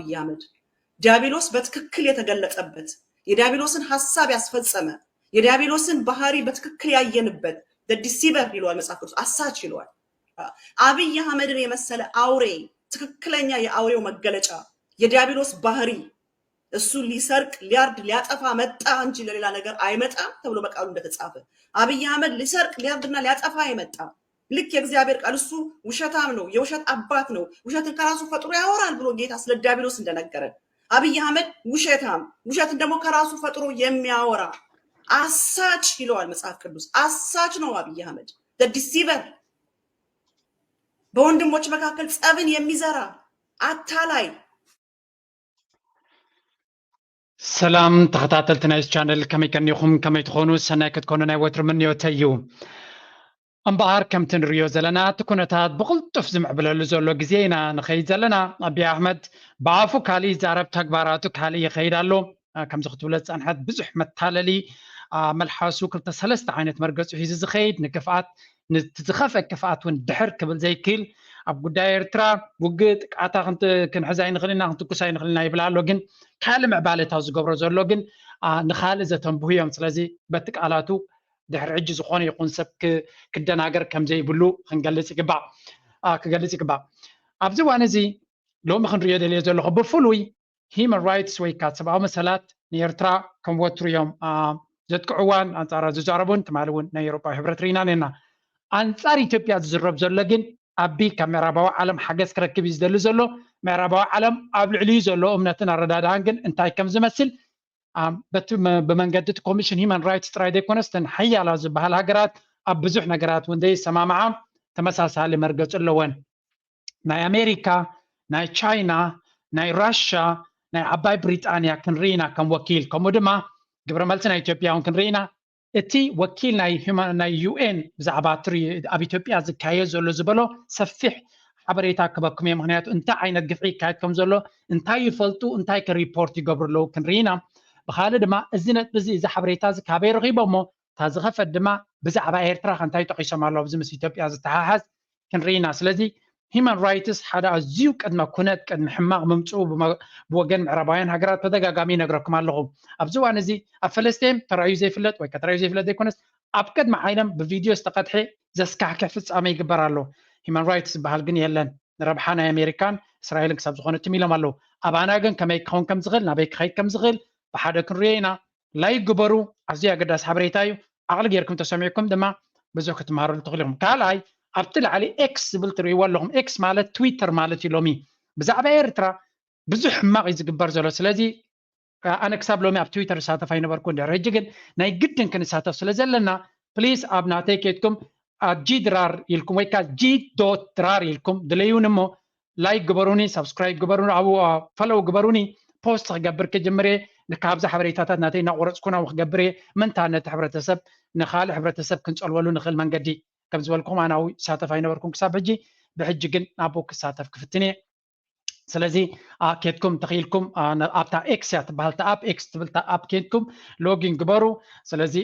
አብይ አህመድ። ዲያብሎስ በትክክል የተገለጸበት፣ የዲያብሎስን ሐሳብ ያስፈጸመ፣ የዲያብሎስን ባህሪ በትክክል ያየንበት፣ the deceiver ይለዋል መጽሐፍ ቅዱስ፣ አሳች ይለዋል። አብይ አህመድን የመሰለ አውሬ፣ ትክክለኛ የአውሬው መገለጫ፣ የዲያብሎስ ባህሪ፣ እሱ ሊሰርቅ፣ ሊያርድ፣ ሊያጠፋ መጣ እንጂ ለሌላ ነገር አይመጣም ተብሎ በቃሉ እንደተጻፈ፣ አብይ አህመድ ሊሰርቅ፣ ሊያርድና ሊያጠፋ አይመጣም። ልክ የእግዚአብሔር ቃል፣ እሱ ውሸታም ነው፣ የውሸት አባት ነው፣ ውሸትን ከራሱ ፈጥሮ ያወራል ብሎ ጌታ ስለ ዲያብሎስ እንደነገረን፣ አብይ አህመድ ውሸታም፣ ውሸትን ደግሞ ከራሱ ፈጥሮ የሚያወራ አሳች ይለዋል መጽሐፍ ቅዱስ። አሳች ነው አብይ አህመድ፣ the deceiver። በወንድሞች መካከል ጸብን የሚዘራ አታላይ። ሰላም ተኸታተልቲ ናይዚ ቻነል፣ ከመይ ከኒኹም? ከመይ ትኾኑ? ሰናይ ክትኮኑ ናይ ወትሩ ምንዮተይ እዩ። እምበኣር ከምቲ ንሪኦ ዘለና፣ እቲ ኩነታት ብቕልጡፍ ዝምዕብለሉ ዘሎ ግዜ ኢና ንኸይድ ዘለና። ኣቢይ ኣሕመድ ብኣፉ ካልእ ይዛረብ፣ ተግባራቱ ካልእ ይኸይድ ኣሎ። ከምዚ ክትብሎ ዝፀንሐት ብዙሕ መታለሊ፣ መልሓሱ ክልተ ሰለስተ ዓይነት መርገፂ ሒዙ ዝኸይድ፣ ንክፍኣት፣ ንዝኸፍአ ክፍኣት እውን ድሕር ክብል ዘይክእል፣ ኣብ ጉዳይ ኤርትራ ውግእ ጥቃታ ክንሕዝ ኣይንኽእል ኢና፣ ክንትኩስ ኣይንኽእል ኢና ይብል ኣሎ። ግን ካልእ ምዕባለታት ዝገብሮ ዘሎ ግን ንኻልእ ዘተንብሁ እዮም። ስለዚ በቲ ቃላቱ ድሕሪ ሕጂ ዝኾነ ይኹን ሰብ ክደናገር ከምዘይብሉ ክንገልጽ ይግባእ፣ ክገልጽ ይግባእ። ኣብዚ እዋን እዚ ሎሚ ክንሪኦ ደልዮ ዘለኹ ብፍሉይ ሂማን ራይትስ ወይ ከዓ ሰብኣዊ መሰላት ንኤርትራ ከም ወትሩ እዮም ዘጥቅዕዋን ኣንጻራ ዝዛረቡን። ትማሊ እውን ናይ ኤውሮጳዊ ሕብረት ርኢና ነና። ኣንጻር ኢትዮጵያ ዝዝረብ ዘሎ ግን ኣቢ ካብ ምዕራባዊ ዓለም ሓገዝ ክረክብ እዩ ዝደሊ ዘሎ። ምዕራባዊ ዓለም ኣብ ልዕሊኡ ዘሎ እምነትን ኣረዳድኣን ግን እንታይ ከም ዝመስል በቲ ብመንገዲ እቲ ኮሚሽን ሂማን ራይትስ ጥራይ ዘይኮነስ እተን ሓያላ ዝበሃል ሃገራት ኣብ ብዙሕ ነገራት እውን ዘይሰማምዓ ተመሳሳሊ መርገፂ ኣለወን። ናይ ኣሜሪካ፣ ናይ ቻይና፣ ናይ ራሻ፣ ናይ ዓባይ ብሪጣንያ ክንርኢ ኢና ከም ወኪል። ከምኡ ድማ ግብረ መልሲ ናይ ኢትዮጵያ እውን ክንርኢ ኢና። እቲ ወኪል ናይ ዩኤን ብዛዕባ ኣብ ኢትዮጵያ ዝካየድ ዘሎ ዝበሎ ሰፊሕ ሓበሬታ ክበኩም እየ። ምክንያቱ እንታይ ዓይነት ግፍዒ ይካየድ ከም ዘሎ እንታይ ይፈልጡ፣ እንታይ ከ ሪፖርት ይገብሩ ኣለዉ ክንርኢ ኢና። ብካልእ ድማ እዚ ነጥቢ እዚ፣ እዚ ሓበሬታ እዚ ካበይ ረኺቦሞ፣ እታ ዝኸፈት ድማ ብዛዕባ ኤርትራ ከ እንታይ ጠቒሶም ኣለዉ ኣብዚ ምስ ኢትዮጵያ ዝተሓሓዝ ክንርኢ ኢና። ስለዚ ሂማን ራይትስ ሓደ ኣዝዩ ቅድመ ኩነት፣ ቅድሚ ሕማቕ ምምፅኡ ብወገን ምዕራባውያን ሃገራት ተደጋጋሚ ይነግረኩም ኣለኹ። ኣብዚ እዋን እዚ ኣብ ፈለስቴም ተራእዩ ዘይፍለጥ ወይ ከተራእዩ ዘይፍለጥ ዘይኮነስ ኣብ ቅድሚ ዓይኖም ብቪድዮ ዝተቐድሐ ዘስካሕክሕ ፍጻሜ ይግበር ኣሎ። ሂማን ራይትስ ዝበሃል ግን የለን። ንረብሓ ናይ ኣሜሪካን እስራኤልን ክሳብ ዝኾነ ትም ኢሎም ኣለዉ። ኣባና ግን ከመይ ክኸውን ከም ዝኽእል፣ ናበይ ክኸይድ ከም ዝኽእል ብሓደ ክንሪኦ ኢና። ላይክ ግበሩ። ኣዝዩ ኣገዳሲ ሓበሬታ እዩ። ዓቕሊ ጌርኩም ተሰሚዕኩም ድማ ብዙሕ ክትመሃረሉ ትኽእሉ ኢኹም። ካልኣይ ኣብቲ ላዕሊ ኤክስ ዝብል ትርእይዎ ኣለኹም። ኤክስ ማለት ትዊተር ማለት እዩ። ሎሚ ብዛዕባ ኤርትራ ብዙሕ ሕማቕ እዩ ዝግበር ዘሎ። ስለዚ ኣነ ክሳብ ሎሚ ኣብ ትዊተር ዝሳተፍ ኣይነበርኩ። እንድሕር ሕጂ ግን ናይ ግድን ክንሳተፍ ስለ ዘለና ፕሊስ ኣብ ናተይ ኬድኩም ጂ ድራር ኢልኩም ወይ ከዓ ጂ ዶት ድራር ኢልኩም ድለዩን እሞ ላይክ ግበሩኒ፣ ሳብስክራይብ ግበሩኒ፣ ኣብኡ ፈሎው ግበሩኒ። ፖስት ክገብር ክጅምር እየ። ካብዚ ሓበሬታታት ናተይ እናቆረፅኩ ናብኡ ክገብር እየ። ምንታ ነቲ ሕብረተሰብ ንካልእ ሕብረተሰብ ክንፀልወሉ ንኽእል መንገዲ ከም ዝበልኩም ኣነ ኣብኡ ይሳተፍ ኣይነበርኩም ክሳብ ሕጂ። ብሕጂ ግን ናብኡ ክሳተፍ ክፍትን እየ። ስለዚ ኬድኩም ተኽኢልኩም ኣብታ ኤክስ እያ ትበሃል፣ ኣፕ ኤክስ ትብል ኣፕ ኬድኩም ሎጊን ግበሩ። ስለዚ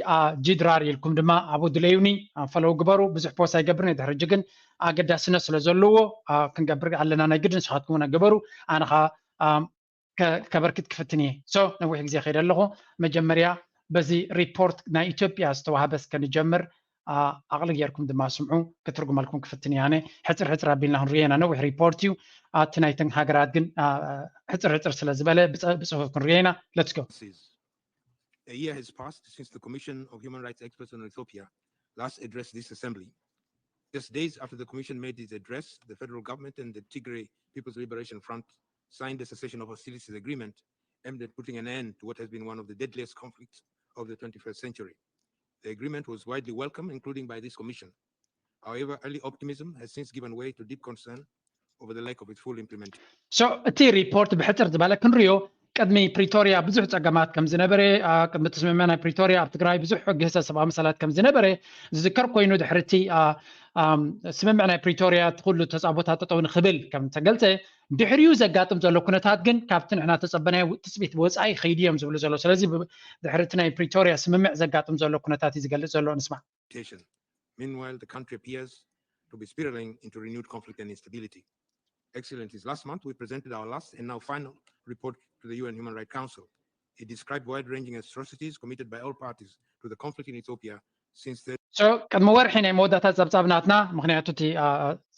ጂ ድራር ኢልኩም ድማ ኣብኡ ድለዩኒ፣ ፈሎው ግበሩ። ብዙሕ ፖስት ኣይገብርን እየ፣ ድሕሪ ሕጂ ግን ኣገዳስነት ስለ ዘለዎ ክንገብር ኣለና ናይ ግድን። ንስኻትኩም እውን ግበሩ፣ ኣነ ኸኣ ከበርክት ክፍትን እየ። ሶ ነዊሕ ግዜ ከይደ ኣለኹ። መጀመርያ በዚ ሪፖርት ናይ ኢትዮጵያ ዝተዋህበ እስከ ንጀምር። ዓቕሊ ጌርኩም ድማ ስምዑ፣ ክትርጉመልኩም ክፍትን እየ። ኣነ ሕፅር ሕፅር ኣቢልና ክንሪኦ ኢና። ነዊሕ ሪፖርት እዩ። ኣብቲ ናይተን ሃገራት ግን ሕፅር ሕፅር ስለ ዝበለ ብፅሑፍ ክንሪኦ ኢና። Let's go. A year has passed since the Commission of Human Rights Experts on Ethiopia last addressed this assembly. Just days after the commission made its address, the federal government and the Tigray People's Liberation Front signed a cessation of hostilities agreement aimed at putting an end to what has been one of the deadliest conflicts of the twenty-first century. The agreement was widely welcome, including by this commission. However, early optimism has since given way to deep concern over the lack of its full implementation. So እቲ ሪፖርት ብሕፅር ዝበለ ክንሪኦ፣ ቅድሚ ፕሪቶርያ ብዙሕ ፀገማት ከም ዝነበረ፣ ቅድሚ እቲ ስምምዕ ናይ ፕሪቶርያ ኣብ ትግራይ ብዙሕ ግህሰት ሰብኣዊ መሰላት ከም ዝነበረ ዝዝከር ኮይኑ፣ ድሕሪ እቲ ስምምዕ ናይ ፕሪቶርያ እቲ ኩሉ ተፃቦታት ጠጠው ንክብል ከም ዝተገልፀ፣ ድሕሪኡ ዘጋጥም ዘሎ ኩነታት ግን ካብቲ ንሕና ተፀበናዮ ትፅቢት ወፃኢ ይኸይዱ እዮም ዝብሉ ዘሎ። ስለዚ ድሕሪ እቲ ናይ ፕሪቶርያ ስምምዕ ዘጋጥም ዘሎ ኩነታት እዩ ዝገልፅ ዘሎ። ንስማዕ። Meanwhile, the country appears to be spiraling into renewed conflict and instability. Excellencies, last month we presented our last and now final report to the U N Human Rights Council. It described wide-ranging atrocities committed by all parties to the conflict in Ethiopia since the So ቅድሚ ወርሒ ናይ መወዳእታ ጸብጻብ ናትና፣ ምክንያቱ እቲ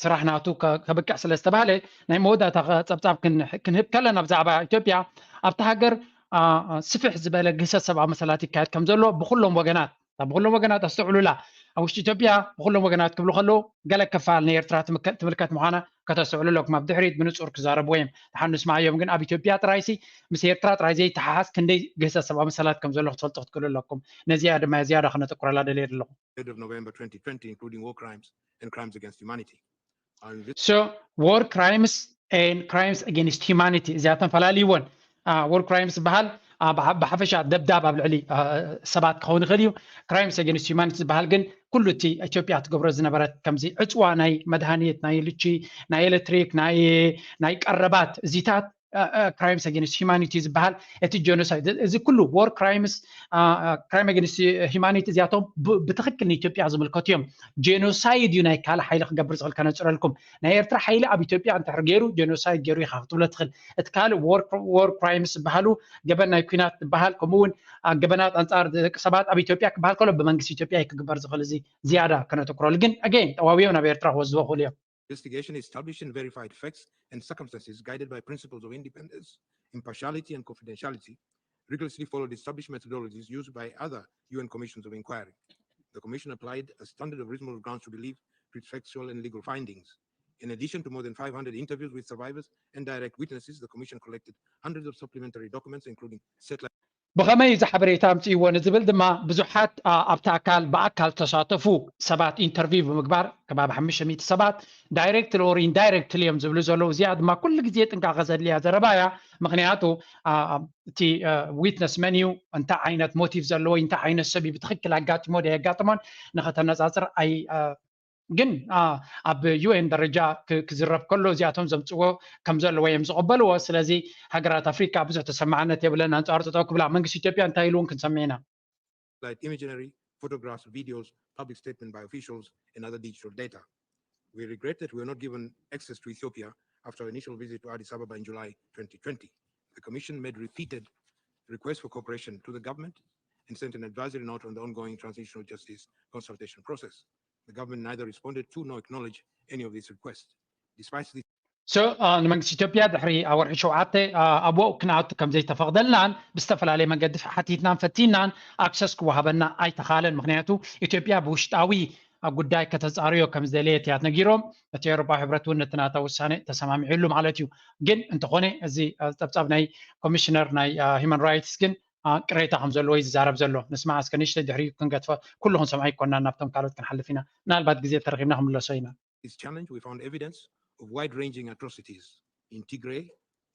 ስራሕ ናቱ ከብቅዕ ስለ ዝተባህለ ናይ መወዳእታ ጸብጻብ ክንህብ ከለና ብዛዕባ ኢትዮጵያ ኣብቲ ሃገር ስፍሕ ዝበለ ግህሰት ሰብኣዊ መሰላት ይካየድ ከም ዘሎ ብኩሎም ወገናት ብኩሎም ወገናት ኣስተውዕሉላ። ኣብ ውሽጢ ኢትዮጵያ ብኩሎም ወገናት ክብሉ ከለዉ ገለ ክፋል ንኤርትራ ትምልከት ምዃና ከተስተውዕሉ ኣለኩም። ኣብ ድሕሪት ብንጹር ክዛረብዎ እዮም። ተሓንስ ማዮም ግን ኣብ ኢትዮጵያ ጥራይሲ ምስ ኤርትራ ጥራይ ዘይተሓሓዝ ክንደይ ግህሰት ሰብኣዊ መሰላት ከም ዘሎ ክትፈልጡ ክትክእሉ ኣለኩም። ነዚኣ ድማ ዝያዳ ከነተኩረላ ደልየ ኣለኹ። November twenty twenty, including war crimes and crimes against humanity. So war crimes and crimes against humanity እዚኣተን ፈላልይዎን። War crimes ዝበሃል ብሓፈሻ ደብዳብ ኣብ ልዕሊ ሰባት ክኸውን ይኽእል እዩ። Crimes against humanity ዝበሃል ግን ኩሉ እቲ ኢትዮጵያ ትገብሮ ዝነበረት ከምዚ ዕፅዋ ናይ መድሃኒት፣ ናይ ልቺ፣ ናይ ኤሌክትሪክ፣ ናይ ቀረባት እዚታት crimes against humanity ዝበሃል እቲ genocide እዚ ኩሉ war crimes crime against humanity እዚኣቶም ብትክክል ንኢትዮጵያ ዝምልከቱ እዮም። Genocide እዩ ናይ ካልእ ሓይሊ ክገብር ዝኽእል ከነፅረልኩም። ናይ ኤርትራ ሓይሊ ኣብ ኢትዮጵያ እንድሕር ገይሩ genocide ገይሩ ኢኻ ክትብሎ ትኽእል። እቲ ካልእ war crimes ዝበሃሉ ገበን ናይ ኲናት ዝበሃል ከምኡ እውን ገበናት ኣንፃር ደቂ ሰባት ኣብ ኢትዮጵያ ክበሃል ከሎ ብመንግስቲ ኢትዮጵያ እዩ ክግበር ዝኽእል። እዚ ዝያዳ ከነተኩረሉ ግን again ጠዋውዮም ናብ ኤርትራ ክወስድዎ ይኽእሉ እዮም። Investigation, established and verified facts and circumstances guided by principles of independence, impartiality and confidentiality, rigorously followed established methodologies used by other U N commissions of inquiry. The commission applied a standard of reasonable grounds to believe, factual and legal findings. In addition to more than five hundred interviews with survivors and direct witnesses, the commission collected hundreds of supplementary documents, including satellite ብኸመይ እዚ ሓበሬታ ኣምፅእዎ ንዝብል ድማ ብዙሓት ኣብቲ ኣካል ብኣካል ዝተሳተፉ ሰባት interview ብምግባር ከባቢ ሓሙሽተ ሚእቲ ሰባት directly or indirectly እዮም ዝብሉ ዘለዉ። እዚኣ ድማ ኩሉ ግዜ ጥንቃቐ ዘድልያ ዘረባ እያ። ምክንያቱ እቲ witness መን እዩ፣ እንታይ ዓይነት motive ዘለዎ፣ እንታይ ዓይነት ሰብ እዩ ብትክክል ኣጋጢሞ ዶ የጋጥሞን ንኸተነፃፅር ኣይ ግን ኣብ U N ደረጃ ክዝረብ ከሎ እዚኣቶም ዘምፅዎ ከም ዘለዎ እዮም ዝቕበልዎ። ስለዚ ሃገራት ኣፍሪካ ብዙሕ ተሰማዕነት የብለን ኣንፃር ጠጠው ክብላ። መንግስቲ ኢትዮጵያ እንታይ ኢሉ እውን ክንሰምዕ ኢና። Like imaginary, photographs, videos, public statement by officials, and other digital data. We regret that we were not given access to Ethiopia after our initial visit to Addis Ababa in July twenty twenty. The Commission made repeated requests for cooperation to the government and sent an advisory note on the ongoing transitional justice consultation process. The government neither responded to nor acknowledged any of these requests. Despite this, So ንመንግስቲ ኢትዮጵያ ድሕሪ ወርሒ ሸውዓተ ኣብኡ ክንኣቱ ከም ዘይተፈቕደልናን ብዝተፈላለየ መንገዲ ሓቲትናን ፈቲናን access ክወሃበና ኣይተኻለን። ምክንያቱ ኢትዮጵያ ብውሽጣዊ ጉዳይ ከተፃርዮ ከም ዝደለየት እያ ነጊሮም። እቲ ኤውሮፓዊ ሕብረት እውን ነቲ ናታ ውሳነ ተሰማሚዑሉ ማለት እዩ። ግን እንተኾነ እዚ ፀብፃብ ናይ ኮሚሽነር ናይ human rights ግን ቅሬታ ከም ዘለዎ እዩ ዝዛረብ ዘሎ። ንስማዕ እስከ ንእሽተይ ድሕሪኡ ክንገድፎ ኩሉ ክንሰምዖ ኣይኮናን ናብቶም ካልኦት ክንሓልፍ ኢና። ምናልባት ግዜ ተረኺብና ክንምለሶ ኢና። This challenge, we found evidence of wide-ranging atrocities in Tigray,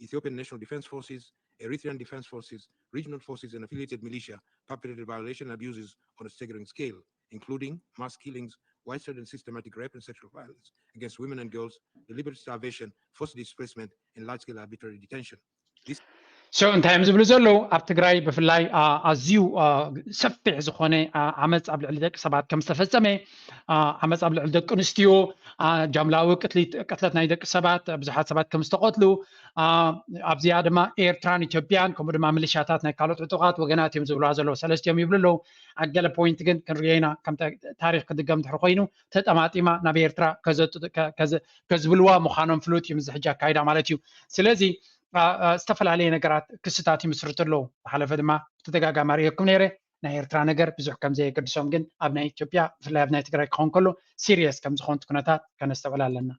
Ethiopian National Defense Forces, Eritrean Defense Forces, regional forces, and affiliated militia perpetrated violation and abuses on a staggering scale, including mass killings, widespread and systematic rape and sexual violence against women and girls, deliberate starvation, forced displacement, and large-scale arbitrary detention. So እንታይ እዮም ዝብሉ ዘለዉ? ኣብ ትግራይ ብፍላይ ኣዝዩ ሰፊሕ ዝኾነ ዓመፅ ኣብ ልዕሊ ደቂ ሰባት ከም ዝተፈፀመ፣ ዓመፅ ኣብ ልዕሊ ደቂ ኣንስትዮ፣ ጃምላዊ ቅትለት ናይ ደቂ ሰባት፣ ብዙሓት ሰባት ከም ዝተቐትሉ፣ ኣብዚኣ ድማ ኤርትራን ኢትዮጵያን ከምኡ ድማ ሚሊሻታት ናይ ካልኦት ዕጡቓት ወገናት እዮም ዝብልዋ ዘለዉ። ሰለስቲኦም ይብሉ ኣለዉ። ኣብ ገለ point ግን ክንሪኦ ኢና። ከም ታሪክ ክድገም ድሕሪ ኮይኑ ተጠማጢማ ናብ ኤርትራ ከዝብልዋ ምዃኖም ፍሉጥ እዩ። ምስዚ ሕጂ ኣካይዳ ማለት እዩ። ስለዚ ዝተፈላለየ ነገራት ክስታት ይምስርቱ ኣለዉ። ዝሓለፈ ድማ ብተደጋጋሚ ኣርእየኩም ነይረ። ናይ ኤርትራ ነገር ብዙሕ ከም ዘየገድሶም ግን ኣብ ናይ ኢትዮጵያ ብፍላይ ኣብ ናይ ትግራይ ክኸውን ከሎ serious ከም ዝኾኑ ኩነታት ከነስተውዕል ኣለና።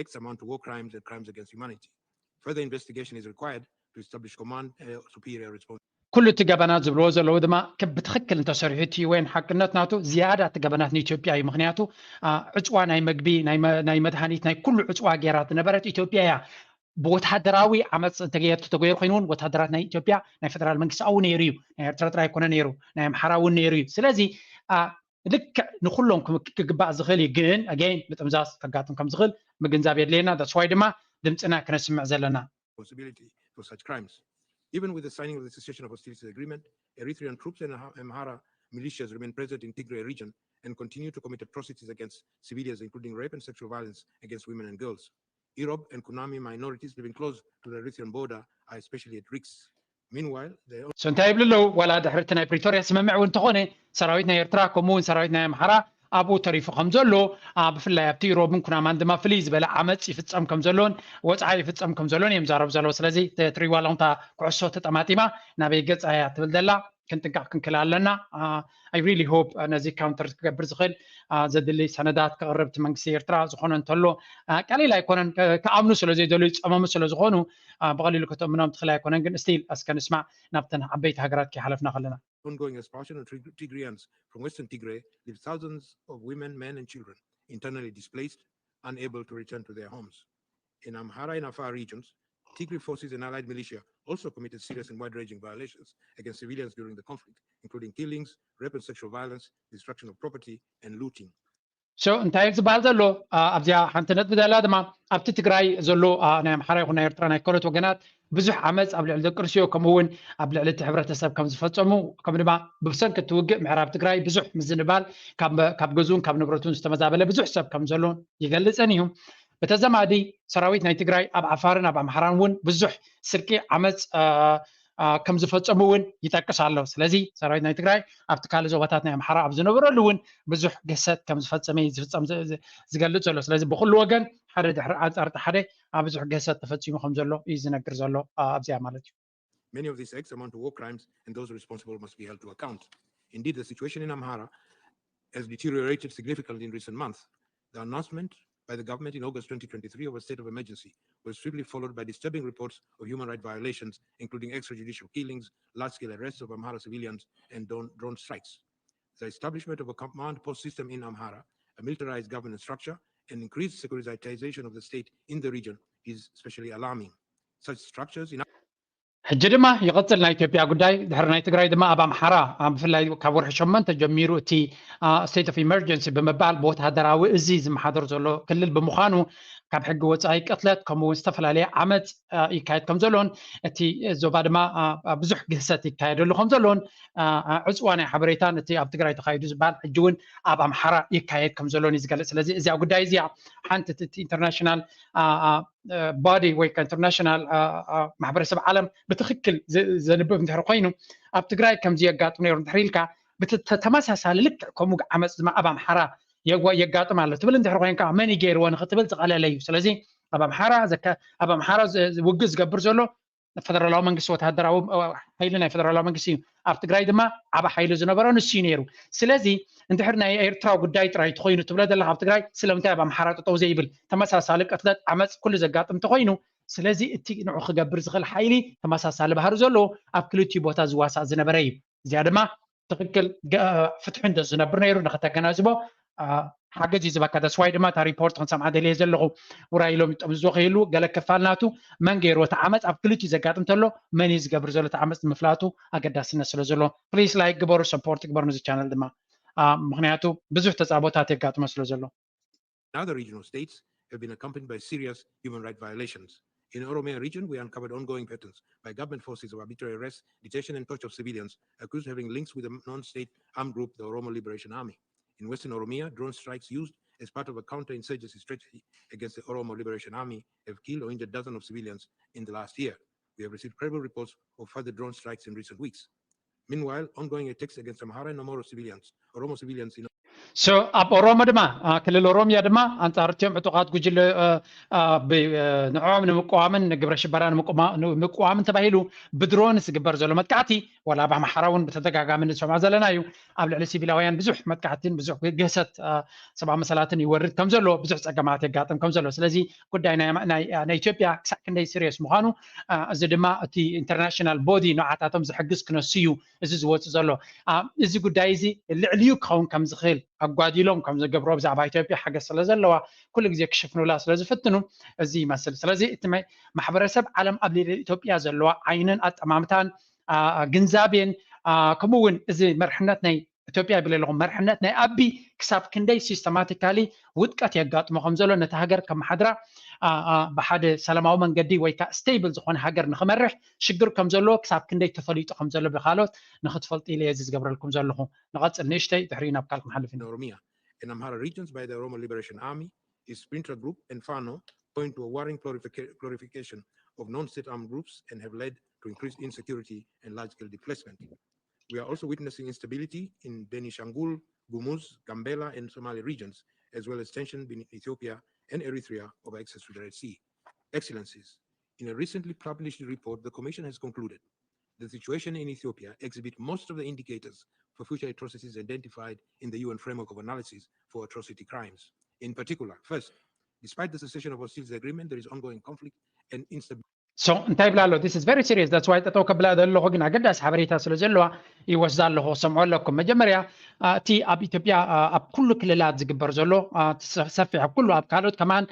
Acts amount to war crimes and crimes against humanity. Further investigation is required to establish command superior response. ኩሉ እቲ ገበናት ዝብልዎ ዘለዉ ድማ ብትኽክል እንተሰሪሑ እቲ ወይን ሓቅነት ናቱ ዝያዳ እቲ ገበናት ንኢትዮጵያ እዩ። ምክንያቱ ዕፅዋ ናይ መግቢ ናይ መድሃኒት ናይ ኩሉ ዕፅዋ ገይራ ዝነበረት ኢትዮጵያ እያ። ብወታደራዊ ዓመፅ ተተገይሩ ኮይኑ እውን ወታደራት ናይ ኢትዮጵያ ናይ ፌደራል መንግስቲ ኣብኡ ነይሩ እዩ። ናይ ኤርትራ ጥራይ ኣይኮነ ነይሩ፣ ናይ ኣምሓራ እውን ነይሩ እዩ። ስለዚ ልክዕ ንኩሎም ክግባእ ዝኽእል እዩ፣ ግን again ምጥምዛዝ ከጋጥም ከም ዝኽእል ምግንዛብ የድልየና። That's why ድማ ድምፅና ክነስምዕ ዘለና። Responsibility for such crimes. Even with the signing of the cessation of hostilities agreement, Eritrean troops and Amhara militias remain present in Tigray region and continue to commit atrocities against civilians, including rape and sexual violence against women and girls. Irob and Kunami minorities living close to the Eritrean border are especially at risk. Meanwhile, the So እንታይ ይብሉ ኣለዉ? ዋላ ድሕሪ እቲ ናይ ፕሪቶርያ ስምምዕ እውን እንተኾነ ሰራዊት ናይ ኤርትራ ከምኡ እውን ሰራዊት ናይ ኣምሓራ ኣብኡ ተሪፉ ከም ዘሎ፣ ብፍላይ ኣብቲ ኢሮብን ኩናማን ድማ ፍልይ ዝበለ ዓመፅ ይፍፀም ከም ዘሎን ወፅዓ ይፍፀም ከም ዘሎን እዮም ዛረቡ ዘለዉ። ስለዚ ትሪዋ ኣለኹም እታ ኩዕሶ ተጠማጢማ ናበይ ገፃ እያ ትብል ዘላ። ክንጥንቀቕ ክንክል ኣለና። I really hope ነዚ counter ክገብር ዝኽእል ዘድሊ ሰነዳት ከቕርብ እቲ መንግስቲ ኤርትራ ዝኾነ እንተሎ ቀሊል ኣይኮነን። ክኣምኑ ስለ ዘይደልዩ ዝፀመሙ ስለ ዝኾኑ ብቐሊሉ ከተእምኖም ትኽእል ኣይኮነን። ግን still እስከ ንስማዕ ናብተን ዓበይቲ ሃገራት ከይሓለፍና ከለና ongoing expulsion of Tig- Tigrayans from Western Tigray leaves thousands of women, men, and children internally displaced, unable to return to their homes. In Amhara and Afar regions, Tigray forces and allied militia also committed serious and wide-ranging violations against civilians during the conflict, including killings, rape and sexual violence, destruction of property, and looting. So እንታይ እዩ ዝበሃል ዘሎ ኣብዚኣ ሓንቲ ነጥቢ ዘላ ድማ ኣብቲ ትግራይ ዘሎ ናይ ኣምሓራ ይኹን ናይ ኤርትራ ናይ ካልኦት ወገናት ብዙሕ ዓመፅ ኣብ ልዕሊ ደቂ ኣንስትዮ ከምኡ እውን ኣብ ልዕሊ እቲ ሕብረተሰብ ከም ዝፈፀሙ ከም ድማ ብሰንኪ እቲ ውግእ ምዕራብ ትግራይ ብዙሕ ምዝንባል ካብ ገዝኡን ካብ ንብረቱን ዝተመዛበለ ብዙሕ ሰብ ከም ዘሎ ይገልፅን እዩ። ብተዘማዲ ሰራዊት ናይ ትግራይ ኣብ ዓፋርን ኣብ ኣምሓራን እውን ብዙሕ ስርቂ ዓመፅ ከም ዝፈፀሙ እውን ይጠቅስ ኣሎ። ስለዚ ሰራዊት ናይ ትግራይ ኣብቲ ካልእ ዞባታት ናይ ኣምሓራ ኣብ ዝነበረሉ እውን ብዙሕ ግህሰት ከም ዝፈፀመ ዝፍፀም ዝገልፅ ዘሎ። ስለዚ ብኩሉ ወገን ሓደ ድሕሪ ኣንፃር እቲ ሓደ ኣብ ብዙሕ ግህሰት ተፈፂሙ ከም ዘሎ እዩ ዝነግር ዘሎ ኣብዚኣ ማለት እዩ። Many of these acts amount to war crimes, and those responsible must be held to account. Indeed, the situation in Amhara has deteriorated significantly in recent months. The announcement by the government in August twenty twenty-three of a state of emergency was swiftly followed by disturbing reports of human rights violations, including extrajudicial killings, large-scale arrests of Amhara civilians, and drone, drone strikes. The establishment of a command post system in Amhara, a militarized governance structure, and increased securitization of the state in the region is especially alarming. Such structures in ሕጂ ድማ ይቐፅል ናይ ኢትዮጵያ ጉዳይ። ድሕሪ ናይ ትግራይ ድማ ኣብ ኣምሓራ ብፍላይ ካብ ወርሒ ሸሞንተ ጀሚሩ እቲ state of emergency ብምባል ብወታደራዊ እዚ ዝመሓደር ዘሎ ክልል ብምዃኑ ካብ ሕጊ ወፃኢ ቅትለት ከምኡ እውን ዝተፈላለየ ዓመፅ ይካየድ ከም ዘሎን እቲ ዞባ ድማ ብዙሕ ግህሰት ይካየደሉ ከም ዘሎን ዕፅዋ ናይ ሓበሬታን እቲ ኣብ ትግራይ ተኻይዱ ዝበሃል ሕጂ እውን ኣብ ኣምሓራ ይካየድ ከም ዘሎን እዩ ዝገልፅ። ስለዚ እዚኣ ጉዳይ እዚኣ ሓንቲ international body ወይ international ማሕበረሰብ ዓለም ብትክክል ዘንብብ እንድሕር ኮይኑ ኣብ ትግራይ ከምዚ የጋጥም ነይሩ እንድሕር ኢልካ ተመሳሳሊ ልክዕ ከምኡ ዓመፅ ድማ ኣብ ኣምሓራ የጋጥም ኣሎ ትብል እንድሕር ኮይንካ መን ገይርዎ ንክትብል ዝቐለለ እዩ። ስለዚ ኣብ ኣምሓራ ኣብ ኣምሓራ ውግእ ዝገብር ዘሎ ፈደራላዊ መንግስቲ ወተሃደራዊ ሓይሊ ናይ ፈደራላዊ መንግስቲ እዩ። ኣብ ትግራይ ድማ ዓብ ሓይሊ ዝነበሮ ንሱ እዩ ነይሩ። ስለዚ እንድሕር ናይ ኤርትራ ጉዳይ ጥራይ ተኮይኑ ትብለ ዘለካ ኣብ ትግራይ ስለምንታይ ኣብ ኣምሓራ ጠጠው ዘይብል ተመሳሳሊ ቅትለት ዓመፅ ኩሉ ዘጋጥም ተኮይኑ ስለዚ እቲ ንዑ ክገብር ዝኽእል ሓይሊ ተመሳሳሊ ባህሪ ዘለዎ ኣብ ክልቲኡ ቦታ ዝዋሳእ ዝነበረ እዩ። እዚኣ ድማ ትክክል ፍትሒ እንተ ዝነብር ነይሩ ንክተገናዝቦ ሓገዝ እዩ ዝበካ። ተስዋይ ድማ እታ ሪፖርት ክንሰምዓ ደልየ ዘለኹ ውራይ ኢሎም ይጠምዝዞ ከይህልዉ ገለ ክፋል ናቱ መን ገይርዎ እቲ ዓመፅ ኣብ ክልቲኡ ዘጋጥም ተሎ መን እዩ ዝገብር ዘሎ እቲ ዓመፅ ንምፍላጡ ኣገዳስነት ስለ ዘሎ please like ግበሩ፣ support ግበሩ ነዚ ቻነል ድማ ምክንያቱ ብዙሕ ተፃቦታት የጋጥሞ ስለ ዘሎ። Other regional states have been accompanied by serious human rights violations. In Oromia region, we uncovered ongoing patterns by government forces of arbitrary arrest, detention, and torture of civilians accused of having links with a non-state armed group, the Oromo Liberation Army. In Western Oromia, drone strikes used as part of a counter-insurgency strategy against the Oromo Liberation Army have killed or injured dozens of civilians in the last year. We have received credible reports of further drone strikes in recent weeks. Meanwhile, ongoing attacks against Amhara and Oromo civilians, Oromo civilians in So ኣብ ኦሮሞ ድማ ክልል ኦሮሚያ ድማ ኣንፃር እቲኦም ዕጡቃት ጉጅለ ንዕኦም ንምቅዋምን ንግብረ ሽበራ ንምቅዋምን ተባሂሉ ብድሮን ዝግበር ዘሎ መጥቃዕቲ ዋላ ኣብ ኣምሓራ እውን ብተደጋጋሚ ንሰምዖ ዘለና እዩ። ኣብ ልዕሊ ሲቪላውያን ብዙሕ መጥቃዕትን ብዙሕ ግህሰት ሰብኣዊ መሰላትን ይወርድ ከም ዘሎ ብዙሕ ፀገማት የጋጥም ከም ዘሎ ስለዚ ጉዳይ ናይ ኢትዮጵያ ክሳዕ ክንደይ serious ምዃኑ እዚ ድማ እቲ international body ንዓታቶም ዝሕግዝ ክነሱ እዩ እዚ ዝወፅእ ዘሎ። እዚ ጉዳይ እዚ ልዕሊኡ ክኸውን ከም ዝኽእል ኣጓዲሎም ከም ዝገብሮ ብዛዕባ ኢትዮጵያ ሓገዝ ስለ ዘለዋ ኩሉ ግዜ ክሽፍኑላ ስለ ዝፍትኑ እዚ ይመስል። ስለዚ እቲ ማሕበረሰብ ዓለም ኣብ ልዕሊ ኢትዮጵያ ዘለዋ ዓይንን ኣጠማምታን ግንዛቤን ከምኡ እውን እዚ መርሕነት ናይ ኢትዮጵያ ይብል ኣለኹ መርሕነት ናይ ኣቢ ክሳብ ክንደይ systematically ውድቀት የጋጥሞ ከም ዘሎ ነቲ ሃገር ከመሓድራ ብሓደ ሰላማዊ መንገዲ ወይ ከዓ stable ዝኾነ ሃገር ንክመርሕ ሽግር ከም ዘለዎ ክሳብ ክንደይ ተፈሊጡ ከም ዘሎ ብካልኦት ንክትፈልጡ ኢለ እዚ ዝገብረልኩም ዘለኹ። ንቐፅል ንእሽተይ ድሕሪኡ ናብ ካልኩም ሓልፍ ኢና። Oromia and Amhara regions by the Oromo Liberation Army, Isprintra Group and Fano point to a worrying glorification of non-state armed groups and have led to increased insecurity and large-scale displacement. We are also witnessing instability in Benishangul Gumuz, Gambela, and Somali regions, as well as tension between Ethiopia and Eritrea over access to the Red Sea. Excellencies, in a recently published report, the Commission has concluded the situation in Ethiopia exhibit most of the indicators for future atrocities identified in the U N framework of analysis for atrocity crimes. In particular, first, despite the cessation of hostilities agreement, there is ongoing conflict and instability. So እንታይ ይብላ ኣሎ? This is very serious, that's why ጠጠው ከብላ ዘለኹ፣ ግን ኣገዳሲ ሓበሬታ ስለ ዘለዋ ይወስዳ ኣለኹ፣ ሰምዖ ኣለኩም። መጀመርያ እቲ ኣብ ኢትዮጵያ ኣብ ኩሉ ክልላት ዝግበር ዘሎ ሰፊሕ፣ ኣብ ኩሉ ኣብ ካልኦት ከማን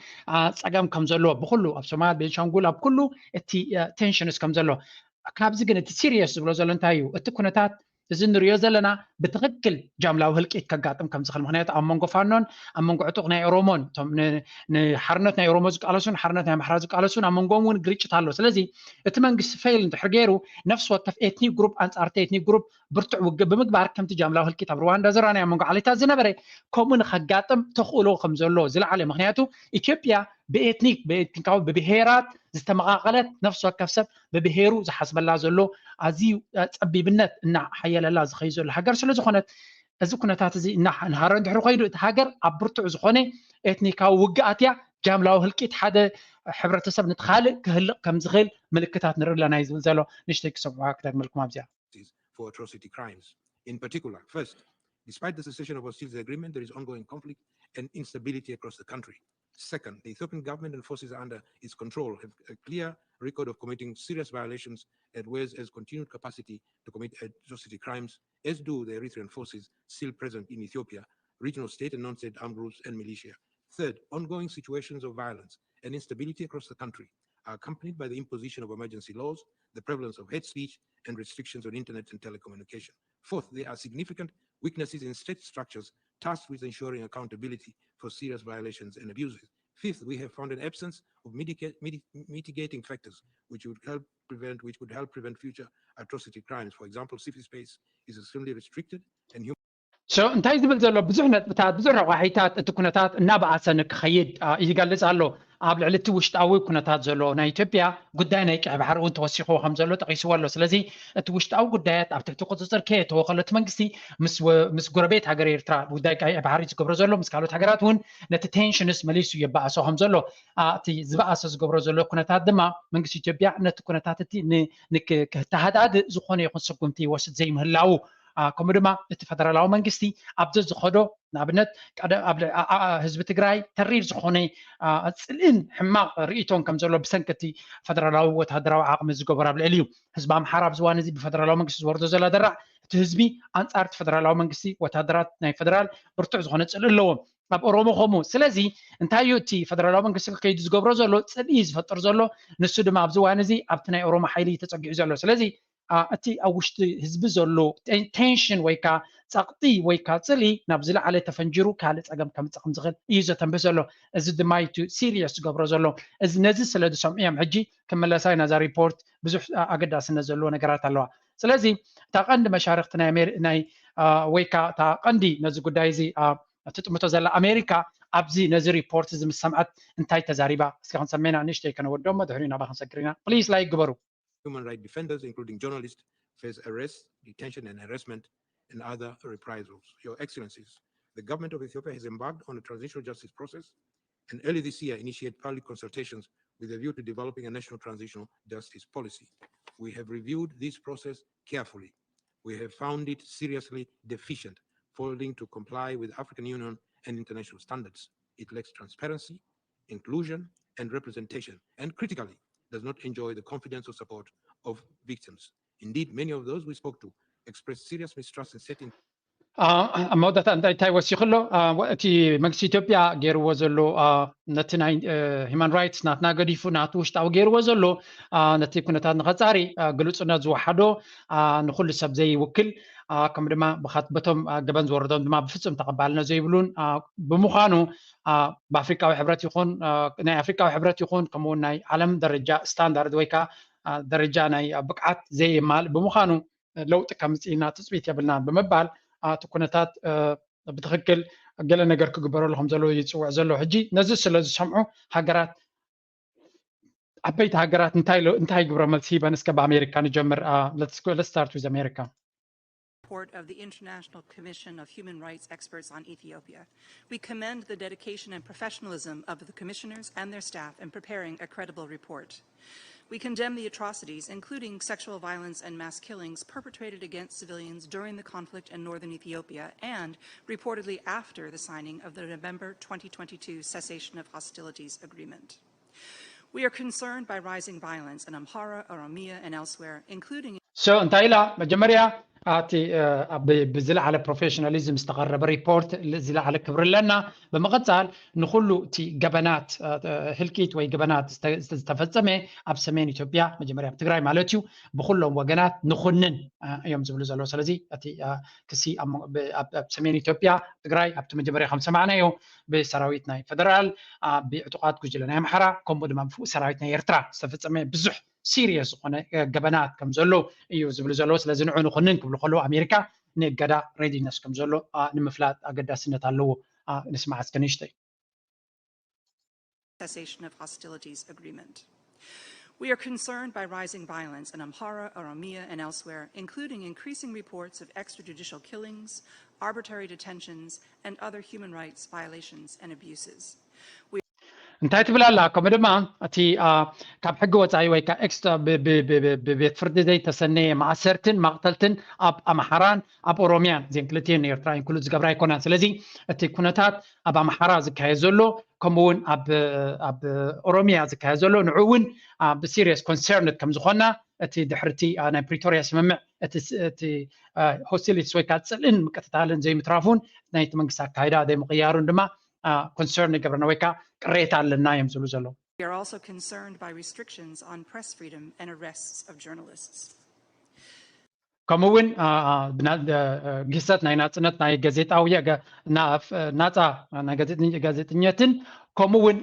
ፀገም ከም ዘሎ፣ ብኩሉ ኣብ ሶማል፣ ቤንሻንጉል፣ ኣብ ኩሉ እቲ ቴንሽንስ ከም ዘሎ፣ ካብዚ ግን እቲ ሲሪየስ ዝብሎ ዘሎ እንታይ እዩ? እቲ ኩነታት እዚ ንሪኦ ዘለና ብትኽክል ጃምላዊ ህልቂት ከጋጥም ከም ዝኽእል። ምኽንያቱ ኣብ መንጎ ፋኖን ኣብ መንጎ ዕጡቕ ናይ ኦሮሞን፣ እቶም ንሓርነት ናይ ኦሮሞ ዝቃለሱን ሓርነት ናይ ኣምሓራ ዝቃለሱን ኣብ መንጎም እውን ግርጭት ኣሎ። ስለዚ እቲ መንግስቲ ፌል እንድሕር ገይሩ፣ ነፍሲ ወከፍ ኤትኒክ ግሩፕ ኣንጻር እቲ ኤትኒክ ግሩፕ ብርቱዕ ውግእ ብምግባር፣ ከምቲ ጃምላዊ ህልቂት ኣብ ሩዋንዳ ዝረኣናዮ ኣብ መንጎ ዓሌታት ዝነበረ፣ ከምኡ ንኸጋጥም ተኽእሎ ከም ዘሎ ዝለዓለ። ምኽንያቱ ኢትዮጵያ ብኤትኒክ ብኤትኒካዊ ብብሄራት ዝተመቓቐለት፣ ነፍሲ ወከፍ ሰብ ብብሄሩ ዝሓስበላ ዘሎ ኣዝዩ ፀቢብነት እናሓየለላ ዝኸይ ዘሎ ሃገር ስለ ዝኾነት፣ እዚ ኩነታት እዚ እናንሃረ እንድሕሪ ኮይዱ፣ እቲ ሃገር ኣብ ብርቱዕ ዝኾነ ኤትኒካዊ ውግኣት እያ። ጃምላዊ ህልቂት ሓደ ሕብረተሰብ ነቲ ካልእ ክህልቕ ከም ዝኽእል ምልክታት ንርኢ ኣለና እዩ ዝብል ዘሎ። ንእሽተይ ክሰምዑ ክደግመልኩም ኣብዚኣ። For atrocity crimes. In particular, first, despite the cessation of hostilities agreement, there is ongoing conflict and instability across the country. Second, the Ethiopian government and forces under its control have a clear record of committing serious violations as well as continued capacity to commit atrocity crimes, as do the Eritrean forces still present in Ethiopia, regional state and non-state armed groups and militia. Third, ongoing situations of violence and instability across the country are accompanied by the imposition of emergency laws, the prevalence of hate speech, and restrictions on internet and telecommunication. Fourth, there are significant weaknesses in state structures tasked with ensuring accountability for serious violations and abuses. Fifth, we have found an absence of mitigating factors which would help prevent which could help prevent future atrocity crimes. For example, civil space is extremely restricted and human So እንታይ ዝብል ዘሎ ብዙሕ ነጥብታት፣ ብዙሕ ረቋሒታት፣ እቲ ኩነታት እናበኣሰ ንክኸይድ ይገልጽ ኣሎ። ኣብ ልዕሊ እቲ ውሽጣዊ ኩነታት ዘሎ ናይ ኢትዮጵያ ጉዳይ ናይ ቀይ ባሕሪ እውን ተወሲኽዎ ከም ዘሎ ጠቒስዎ ኣሎ። ስለዚ እቲ ውሽጣዊ ጉዳያት ኣብ ትሕቲ ቁፅፅር ከየእተወ ከሎ እቲ መንግስቲ ምስ ጎረቤት ሃገር ኤርትራ ጉዳይ ቀይ ባሕሪ ዝገብሮ ዘሎ ምስ ካልኦት ሃገራት እውን ነቲ ቴንሽንስ መሊሱ የባእሶ ከም ዘሎ፣ እቲ ዝበኣሰ ዝገብሮ ዘሎ ኩነታት ድማ መንግስቲ ኢትዮጵያ ነቲ ኩነታት እቲ ክተሃዳድእ ዝኾነ ይኹን ስጉምቲ ይወስድ ዘይምህላዉ፣ ከምኡ ድማ እቲ ፈደራላዊ መንግስቲ ኣብ ዘዝኸዶ ንኣብነት ህዝቢ ትግራይ ተሪር ዝኾነ ፅልእን ሕማቕ ርእይቶን ከም ዘሎ ብሰንኪ እቲ ፈደራላዊ ወታደራዊ ዓቕሚ ዝገበሮ ኣብ ልዕሊ እዩ። ህዝቢ ኣምሓራ ኣብዚ እዋን እዚ ብፈደራላዊ መንግስቲ ዝወርዶ ዘሎ ደራዕ እቲ ህዝቢ ኣንፃር እቲ ፈደራላዊ መንግስቲ ወታደራት ናይ ፈደራል ብርቱዕ ዝኾነ ፅልኢ ኣለዎም። ኣብ ኦሮሞ ከምኡ። ስለዚ እንታይ እዩ እቲ ፈደራላዊ መንግስቲ ከይዱ ዝገብሮ ዘሎ ፅልኢ ዝፈጥር ዘሎ ንሱ ድማ ኣብዚ እዋን እዚ ኣብቲ ናይ ኦሮሞ ሓይሊ እዩ ተፀጊዑ ዘሎ። ስለዚ እቲ ኣብ ውሽጢ ህዝቢ ዘሎ ቴንሽን ወይ ከዓ ፀቕጢ ወይ ከዓ ፅልኢ ናብ ዝለዓለ ተፈንጂሩ ካልእ ፀገም ከምፅእ ከም ዝኽእል እዩ ዘተንብህ ዘሎ። እዚ ድማ እዩ ሲሪየስ ዝገብሮ ዘሎ። ነዚ ስለ ዝሰምዑ እዮም ሕጂ ክመለሳ ኢና እዛ ሪፖርት ብዙሕ ኣገዳስነት ዘለዎ ነገራት ኣለዋ። ስለዚ እታ ቀንዲ መሻርክቲ ናይ ወይ ከዓ እታ ቀንዲ ነዚ ጉዳይ እዚ ትጥምቶ ዘላ ኣሜሪካ ኣብዚ ነዚ ሪፖርት እዚ ምስ ሰምዐት እንታይ ተዛሪባ? እስኪ ክንሰሜና ንእሽተይ ከነወደሞ ድሕሪኡ ናባ ክንሰግር ኢና። ፕሊስ ላይክ ግበሩ። Human rights defenders, including journalists, face arrest, detention, and harassment and other reprisals. Your Excellencies, the government of Ethiopia has embarked on a transitional justice process and early this year initiated public consultations with a view to developing a national transitional justice policy. We have reviewed this process carefully. We have found it seriously deficient, failing to comply with African Union and international standards. It lacks transparency, inclusion, and representation, and critically, does not enjoy the confidence or support of victims. Indeed, many of those we spoke to expressed serious mistrust in setting ኣብ መወዳእታ እንታይ እንታይ ወሲኹ ኣሎ? እቲ መንግስቲ ኢትዮጵያ ገይርዎ ዘሎ ነቲ ናይ ሂማን ራይትስ ናትና ገዲፉ ናቱ ውሽጣዊ ገይርዎ ዘሎ ነቲ ኩነታት ንኸፃሪ ግልፁነት ዝወሓዶ ንኩሉ ሰብ ዘይውክል ከምኡ ድማ በቶም ገበን ዝወረዶም ድማ ብፍፁም ተቐባልነት ዘይብሉን ብምዃኑ ብኣፍሪካዊ ሕብረት ይኹን ናይ ኣፍሪካዊ ሕብረት ይኹን ከምኡውን ናይ ዓለም ደረጃ ስታንዳርድ ወይ ከዓ ደረጃ ናይ ብቅዓት ዘየማልእ ብምዃኑ ለውጢ ከምፅእ ኢልና ትፅቢት የብልናን ብምባል እቲ ኩነታት ብትኽክል ገለ ነገር ክግበረሉ ከም ዘለዎ ይፅውዕ ዘሎ። ሕጂ ነዚ ስለ ዝሰምዑ ሃገራት ዓበይቲ ሃገራት እንታይ ሎ- እንታይ ግብረ መልሲ ሂበን? እስከ ብኣሜሪካ ንጀምር። Uh, let's go, let's start with America. Report of the International Commission of Human Rights Experts on Ethiopia. We commend the dedication and professionalism of the commissioners and their staff in preparing a credible report. We condemn the atrocities, including sexual violence and mass killings, perpetrated against civilians during the conflict in northern Ethiopia and reportedly after the signing of the November twenty twenty-two cessation of hostilities agreement. We are concerned by rising violence in Amhara, Oromia, and elsewhere, including So እንታይ ኢላ? መጀመርያ፣ እቲ ብዝለዓለ ፕሮፌሽናሊዝም ዝተቐረበ ሪፖርት፣ ዝለዓለ ክብሪ ኣለና። ብምቕፃል፣ ንኩሉ እቲ ገበናት፣ ህልቂት ወይ ገበናት ዝተፈፀመ ኣብ ሰሜን ኢትዮጵያ፣ መጀመርያ ኣብ ትግራይ ማለት እዩ፣ ብኩሎም ወገናት ንኹንን እዮም ዝብሉ ዘለዉ። ስለዚ እቲ ክሲ ኣብ ሰሜን ኢትዮጵያ፣ ትግራይ፣ ኣብቲ መጀመርያ ከም ሰማዕናዮ፣ ብሰራዊት ናይ ፌደራል፣ ብዕጡቓት ጉጅለ ናይ ኣምሓራ፣ ከምኡ ድማ ብፍኡ ሰራዊት ናይ ኤርትራ ዝተፈፀመ ብዙሕ ሲሪየስ ዝኾነ ገበናት ከም ዘሎ እዩ ዝብሉ ዘለዉ። ስለዚ ንዑ ንኹንን ክብሉ ከለዉ፣ ኣሜሪካ ንእገዳ ሬዲነስ ከም ዘሎ ንምፍላጥ ኣገዳስነት ኣለዎ። ንስማዕ እስከ ንእሽተይ። Cessation of Hostilities Agreement. We are concerned by rising violence in Amhara, Oromia, and elsewhere, including increasing reports of extrajudicial killings, arbitrary detentions, and other human rights violations and abuses. እንታይ ትብል ኣላ? ከምኡ ድማ እቲ ካብ ሕጊ ወፃኢ ወይ ከዓ ብቤት ፍርዲ ዘይተሰነየ ማእሰርትን ማቕተልትን ኣብ ኣምሓራን ኣብ ኦሮሚያን፣ እዚን ክልቲኤን ኤርትራ ኩሉ ዝገብራ ኣይኮናን። ስለዚ እቲ ኩነታት ኣብ ኣምሓራ ዝካየድ ዘሎ፣ ከምኡ እውን ኣብ ኦሮሚያ ዝካየድ ዘሎ፣ ንዑ እውን ብሲሪየስ ኮንሰርንድ ከም ዝኾና፣ እቲ ድሕርቲ ናይ ፕሪቶሪያ ስምምዕ እቲ ሆስቲሊቲስ ወይ ከዓ ፅልእን ምቅትታልን ዘይምትራፉን፣ ናይቲ መንግስቲ ኣካይዳ ዘይምቕያሩን ድማ ኮንሰርን ይገብረና ወይ ከዓ ቅሬታ ኣለና እዮም ዝብሉ ዘለዉ። We are also concerned by restrictions on press freedom and arrests of journalists. ከምኡ እውን ግህሰት ናይ ናፅነት ናይ ጋዜጣዊ ናፃ ናይ ጋዜጠኛትን ከምኡ እውን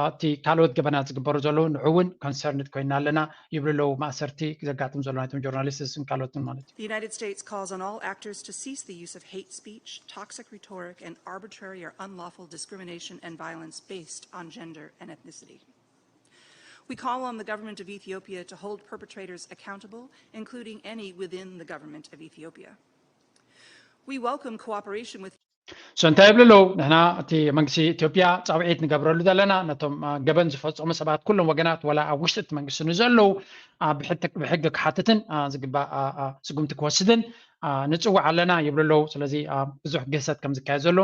እቲ ካልኦት ገበናት ዝግበሩ ዘለዉ ንዑ እውን ኮንሰርንድ ኮይና ኣለና ይብሉ ኣለዉ። ማእሰርቲ ዘጋጥም ዘሎ ናይቶም ጆርናሊስትስን ካልኦትን ማለት እዩ። The United States calls on all actors to cease the use of hate speech, toxic rhetoric, and arbitrary or unlawful discrimination and violence based on gender and ethnicity. We call on the government of Ethiopia to hold perpetrators accountable, including any within the government of Ethiopia. We welcome cooperation with So እንታይ ይብሉ ኣለዉ? ንሕና እቲ መንግስቲ ኢትዮጵያ ፃውዒት ንገብረሉ ዘለና ነቶም ገበን ዝፈፀሙ ሰባት ኩሎም ወገናት፣ ወላ ኣብ ውሽጢ እቲ መንግስቲ ንዘለዉ ብሕጊ ክሓትትን ዝግባእ ስጉምቲ ክወስድን ንፅውዕ ኣለና ይብሉ ኣለዉ። ስለዚ ብዙሕ ግህሰት ከም ዝካየድ ዘሎ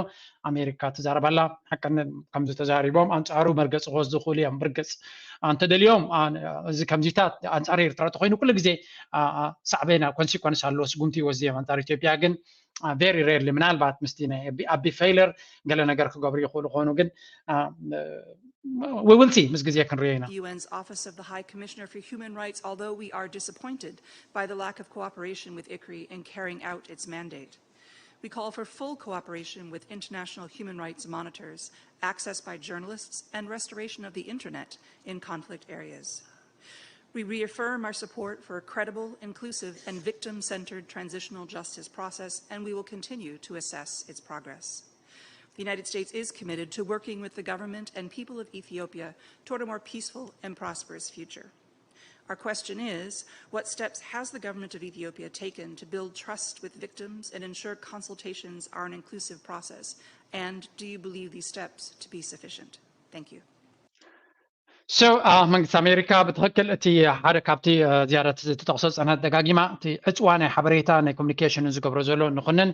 ኣሜሪካ ትዛረብ ኣላ። ሓቀን ከምዚ ተዛሪቦም ኣንፃሩ መርገፂ ክወስዱ ይኽእሉ እዮም። ብርግፅ እንተደልዮም እዚ ከምዚታት ኣንፃር ኤርትራ ተኮይኑ ኩሉ ግዜ ሳዕቤና ኮንሲኮንስ ኣለዎ፣ ስጉምቲ ይወስዱ እዮም። ኣንፃር ኢትዮጵያ ግን ቬሪ ሬርሊ፣ ምናልባት ምስቲ ናይ ኣቢ ፌይለር ገለ ነገር ክገብሩ ይኽእሉ ክኾኑ፣ ግን we will see፣ ምስ ግዜ ክንሪኦ ኢና። The U N's Office of the High Commissioner for Human Rights, although we are disappointed by the lack of cooperation with ICRI in carrying out its mandate. We call for full cooperation with international human rights monitors, access by journalists, and restoration of the internet in conflict areas. We reaffirm our support for a credible, inclusive, and victim-centered transitional justice process, and we will continue to assess its progress. The United States is committed to working with the government and people of Ethiopia toward a more peaceful and prosperous future. Our question is, what steps has the government of Ethiopia taken to build trust with victims and ensure consultations are an inclusive process? And do you believe these steps to be sufficient? Thank you. So መንግስቲ ኣሜሪካ ብትኽክል እቲ ሓደ ካብቲ ዝያዳ ዝተጠቕሶ ዝፀንሐት ደጋጊማ እቲ ዕፅዋ ናይ ሓበሬታ ናይ ኮሚኒኬሽን ዝገብሮ ዘሎ ንኹንን፣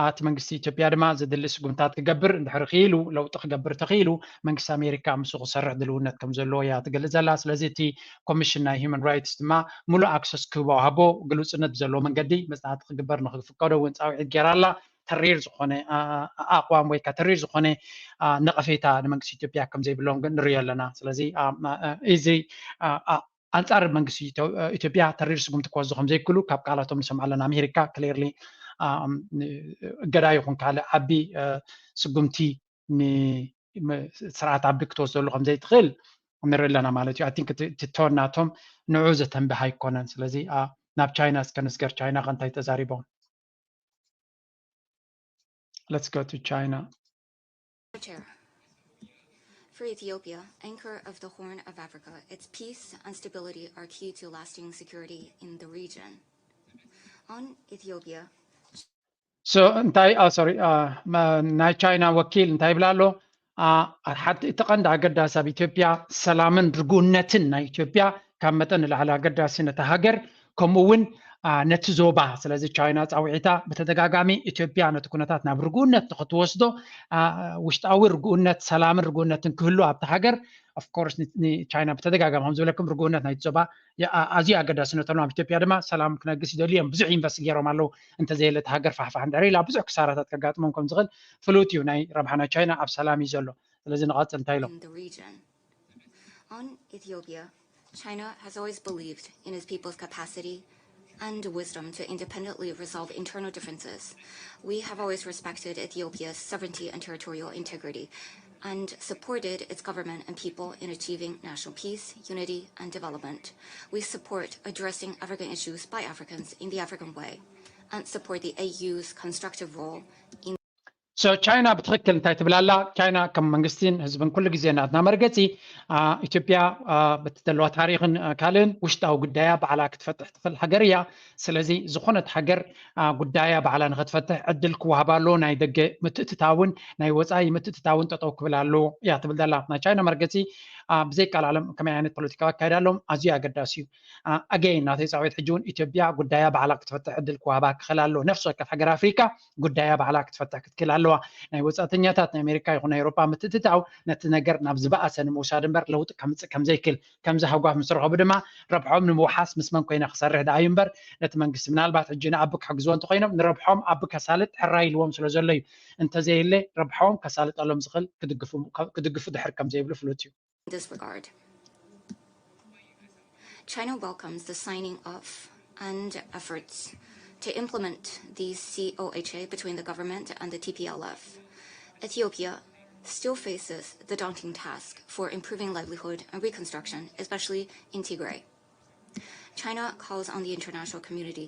እቲ መንግስቲ ኢትዮጵያ ድማ ዘድሊ ስጉምታት ክገብር እንድሕር ክኢሉ፣ ለውጢ ክገብር ተኽኢሉ መንግስቲ ኣሜሪካ ምስኡ ክሰርሕ ድልውነት ከም ዘለዎ እያ ትገልፅ ዘላ። ስለዚ እቲ ኮሚሽን ናይ ሂውማን ራይትስ ድማ ሙሉእ ኣክሰስ ክወሃቦ ግሉፅነት ብዘለዎ መንገዲ መፅናዕቲ ክግበር ንክፍቀዶ እውን ፃውዒት ገይራ ኣላ። ተሪር ዝኾነ ኣቕዋም ወይ ከዓ ተሪር ዝኾነ ነቐፌታ ንመንግስቲ ኢትዮጵያ ከም ዘይብሎም ግን ንሪኦ ኣለና። ስለዚ እዚ ኣንፃር መንግስቲ ኢትዮጵያ ተሪር ስጉምቲ ክወስዱ ከም ዘይክእሉ ካብ ቃላቶም ንሰምዕ ኣለና። ኣሜሪካ ክሊርሊ እገዳ ይኹን ካልእ ዓቢ ስጉምቲ ንስርዓት ኣቢ ክትወስደሉ ከም ዘይትኽእል ንርኢ ኣለና ማለት እዩ። ኣይ ቲንክ እቲ ቶን ናቶም ንዑ ዘተንብህ ኣይኮነን። ስለዚ ናብ ቻይና እስከ ንስገር። ቻይና ከ እንታይ ተዛሪቦም? Let's go to China. Chair. For Ethiopia, anchor of the Horn of Africa, its peace and stability are key to lasting security in the region. On Ethiopia, So እንታይ፣ ሶሪ፣ ናይ ቻይና ወኪል እንታይ ይብላ ኣሎ? ሓደ እቲ ቀንዲ ኣገዳሲ ኣብ ኢትዮጵያ ሰላምን ርግኡነትን ናይ ኢትዮጵያ ካብ መጠን ንላዕሊ ኣገዳሲ ነቲ ሃገር፣ ከምኡ እውን ነቲ ዞባ። ስለዚ ቻይና ፃውዒታ ብተደጋጋሚ ኢትዮጵያ ነቲ ኩነታት ናብ ርግኡነት ንክትወስዶ፣ ውሽጣዊ ርግኡነት፣ ሰላምን ርግኡነትን ክህሉ ኣብቲ ሃገር። ኦፍኮርስ ንቻይና ብተደጋጋሚ ከም ዝብለኩም ርግኡነት ናይቲ ዞባ ኣዝዩ ኣገዳስነት ኣለዎ። ኣብ ኢትዮጵያ ድማ ሰላም ክነግስ ይደልዩ እዮም። ብዙሕ ኢንቨስት ገይሮም ኣለዉ። እንተዘየለ እቲ ሃገር ፋሕፋሕ እንድሕር ኢላ ብዙሕ ክሳራታት ከጋጥሞም ከም ዝኽእል ፍሉጥ እዩ። ናይ ረብሓ ናይ ቻይና ኣብ ሰላም እዩ ዘሎ። ስለዚ ንቐፅል እንታይ ኢሎም? In the region. On Ethiopia, China has always believed in its people's capacity and wisdom to independently resolve internal differences. We have always respected Ethiopia's sovereignty and territorial integrity and supported its government and people in achieving national peace, unity, and development. We support addressing African issues by Africans in the African way and support the A U's constructive role in So ቻይና ብትኽክል እንታይ ትብል ኣላ? ቻይና ከም መንግስትን ህዝብን ኩሉ ግዜ ናትና መርገፂ። ኢትዮጵያ በቲ ዘለዋ ታሪኽን ካልእን ውሽጣዊ ጉዳያ ባዕላ ክትፈትሕ ትኽእል ሃገር እያ። ስለዚ ዝኾነት ሃገር ጉዳያ ባዕላ ንኽትፈትሕ ዕድል ክወሃባ ኣለዎ። ናይ ደገ ምትእትታውን ናይ ወፃኢ ምትእትታውን ጠጠው ክብል ኣለዎ እያ ትብል ዘላ። ናይ ቻይና መርገፂ ብዘይቃላለም ከመይ ዓይነት ፖለቲካዊ ኣካይዳ ኣለዎም ኣዝዩ ኣገዳሲ እዩ። ኣገይን ናተይ ፃውዒት ሕጂ እውን ኢትዮጵያ ጉዳያ ባዕላ ክትፈትሕ ዕድል ክወሃባ ክኽእል ኣለዎ። ነፍሲ ወከፍ ሃገር ኣፍሪካ ጉዳያ ባዕላ ክትፈትሕ ክትክእል ኣለዋ። ናይ ወፃእተኛታት ናይ ኣሜሪካ ይኹን ናይ ኤውሮጳ ምትእትታው ነቲ ነገር ናብ ዝበኣሰ ንምውሳድ እምበር ለውጢ ከምፅእ ከምዘይክል፣ ከምዚ ሃጓፍ ምስ ረኸቡ ድማ ረብሖም ንምውሓስ ምስ መን ኮይነ ክሰርሕ ደኣ እዩ እምበር ነቲ መንግስቲ ምናልባት ሕጂ ንኣቢ ክሕግዝዎ እንተኮይኖም ንረብሖም ኣቢ ከሳልጥ ሕራይ ኢልዎም ስለ ዘሎ እዩ። እንተዘየለ ረብሖም ከሳልጠሎም ዝኽእል ክድግፉ ከም ዘይብሉ ፍሉጥ እዩ። In this regard. China welcomes the signing of and efforts to implement the C O H A between the government and the T P L F. Ethiopia still faces the daunting task for improving livelihood and reconstruction, especially in Tigray. China calls on the international community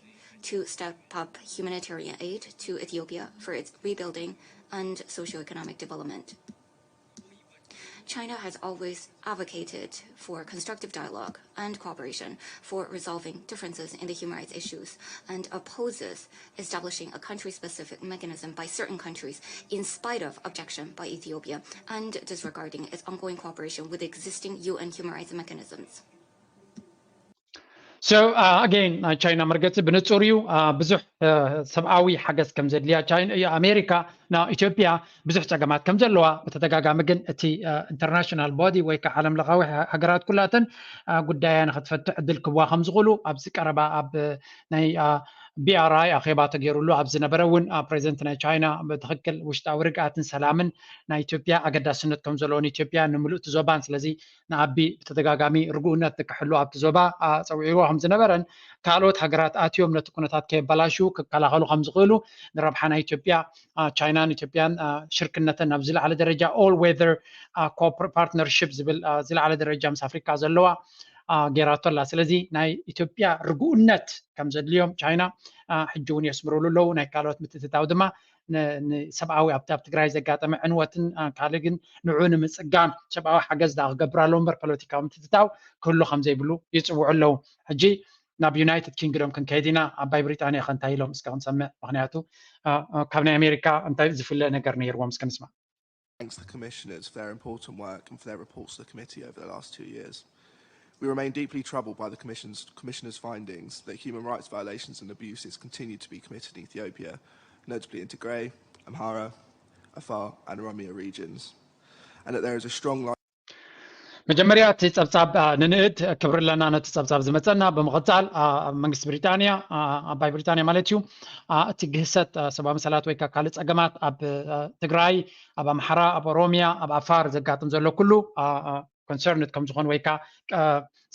to step up humanitarian aid to Ethiopia for its rebuilding and socioeconomic development. China has always advocated for constructive dialogue and cooperation for resolving differences in the human rights issues and opposes establishing a country-specific mechanism by certain countries in spite of objection by Ethiopia and disregarding its ongoing cooperation with existing U N human rights mechanisms. So again ናይ ቻይና መርገፂ ብንፁር እዩ። ብዙሕ ሰብኣዊ ሓገዝ ከም ዘድልያ ቻይና፣ ኣሜሪካ ንኢትዮጵያ ብዙሕ ፀገማት ከም ዘለዋ ብተደጋጋሚ ግን እቲ ኢንተርናሽናል ቦዲ ወይ ከዓ ዓለም ለኻዊ ሃገራት ኩላተን ጉዳያ ንክትፈትሕ ዕድል ክህብዋ ከም ዝኽእሉ ኣብዚ ቀረባ ኣብ ናይ ቢ ኣር ኣይ ኣኼባ ተገይሩሉ ኣብ ዝነበረ እውን ፕሬዚደንት ናይ ቻይና ብትኽክል ውሽጣዊ ርግኣትን ሰላምን ናይ ኢትዮጵያ ኣገዳስነት ከም ዘለዎ ንኢትዮጵያ ንምሉእ እቲ ዞባን ስለዚ ንኣቢ ብተደጋጋሚ ርግኡነት ንክሕሉ ኣብቲ ዞባ ፀዊዕዎ ከም ዝነበረን ካልኦት ሃገራት ኣትዮም ነቲ ኩነታት ከየበላሽው ክከላኸሉ ከም ዝኽእሉ ንረብሓ ናይ ኢትዮጵያ ቻይናን ኢትዮጵያን ሽርክነተን ናብ ዝለዓለ ደረጃ all weather partnership ዝብል ዝለዓለ ደረጃ ምስ ኣፍሪካ ዘለዋ ገይራቶ ኣላ። ስለዚ ናይ ኢትዮጵያ ርግኡነት ከም ዘድልዮም ቻይና ሕጂ እውን የስምሩሉ ኣለዉ። ናይ ካልኦት ምትእትታው ድማ ንሰብኣዊ ኣብቲ ኣብ ትግራይ ዘጋጠመ ዕንወትን ካልእ ግን ንዑ ንምፅጋን ሰብኣዊ ሓገዝ ዳ ክገብር ኣለዉ እምበር ፖለቲካዊ ምትእትታው ክህሉ ከም ዘይብሉ ይፅውዑ ኣለዉ። ሕጂ ናብ ዩናይትድ ኪንግዶም ክንከይድ ኢና። ኣባይ ብሪጣንያ ከ እንታይ ኢሎም እስከ ክንሰምዕ፣ ምክንያቱ ካብ ናይ ኣሜሪካ እንታይ ዝፍለ ነገር ነይርዎም እስከ ንስማዕ። Thanks the Commissioners for their important work and for their reports to the committee over the last two years. We remain deeply troubled by the Commission's, Commissioner's findings that human rights violations and abuses continue to be committed in Ethiopia, notably in Tigray, Amhara, Afar, and Oromia regions, and that there is a strong line መጀመርያ እቲ ፀብፃብ ንንእድ ክብሪ ኣለና ነቲ ፀብፃብ ዝመፀና። ብምቕፃል መንግስቲ ብሪጣንያ፣ ኣባይ ብሪጣንያ ማለት እዩ፣ እቲ ግህሰት ሰብኣዊ መሰላት ወይ ካልእ ፀገማት ኣብ ትግራይ፣ ኣብ ኣምሓራ፣ ኣብ ኦሮሚያ፣ ኣብ ኣፋር ዘጋጥም ዘሎ ኩሉ ኮንሰርንድ ከም ዝኾኑ ወይ ከዓ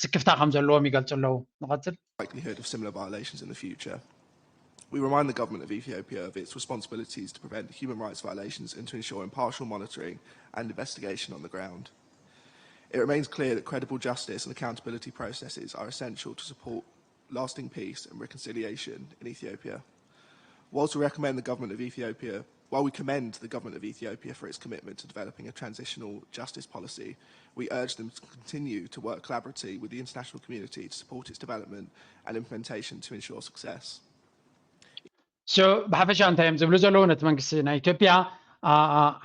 ስክፍታ ከም ዘለዎም ይገልፁ ኣለዉ። ንቐፅል። likelihood of similar violations in the future. We remind the government of Ethiopia of its responsibilities to prevent human rights violations and to ensure impartial monitoring and investigation on the ground. It remains clear that credible justice and accountability processes are essential to support lasting peace and reconciliation in Ethiopia. Whilst we recommend the government of Ethiopia While we commend the government of Ethiopia for its commitment to developing a transitional justice policy, we urge them to continue to work collaboratively with the international community to support its development and implementation to ensure success. So ብሓፈሻ እንታይ እዮም ዝብሉ ዘለዉ? ነቲ መንግስቲ ናይ ኢትዮጵያ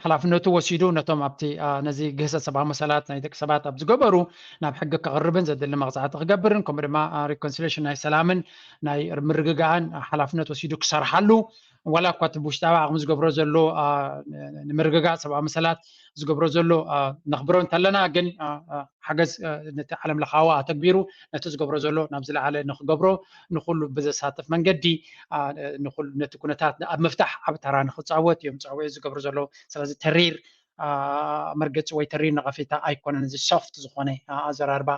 ሓላፍነቱ ወሲዱ ነቶም ኣብቲ ነዚ ግህሰት ሰብኣዊ መሰላት ናይ ደቂ ሰባት ኣብ ዝገበሩ ናብ ሕጊ ክቕርብን ዘድሊ መቕፃዕቲ ክገብርን ከምኡ ድማ ሪኮንሲሌሽን ናይ ሰላምን ናይ ምርግጋእን ሓላፍነት ወሲዱ ክሰርሓሉ ዋላ እኳ እቲ ብውሽጣዊ ዓቕሚ ዝገብሮ ዘሎ ንምርግጋእ ሰብኣዊ መሰላት ዝገብሮ ዘሎ ነኽብሮ እንተለና ግን ሓገዝ ነቲ ዓለም ለኻዊ ኣተግቢሩ ነቲ ዝገብሮ ዘሎ ናብ ዝለዓለ ንክገብሮ ንኩሉ ብዘሳትፍ መንገዲ ነቲ ኩነታት ኣብ ምፍታሕ ኣብ ተራ ንክፃወት እዮም ፀውዒ ዝገብሩ ዘለዉ። ስለዚ ተሪር መርገፂ ወይ ተሪር ነቐፌታ ኣይኮነን። እዚ ሶፍት ዝኾነ ኣዘራርባ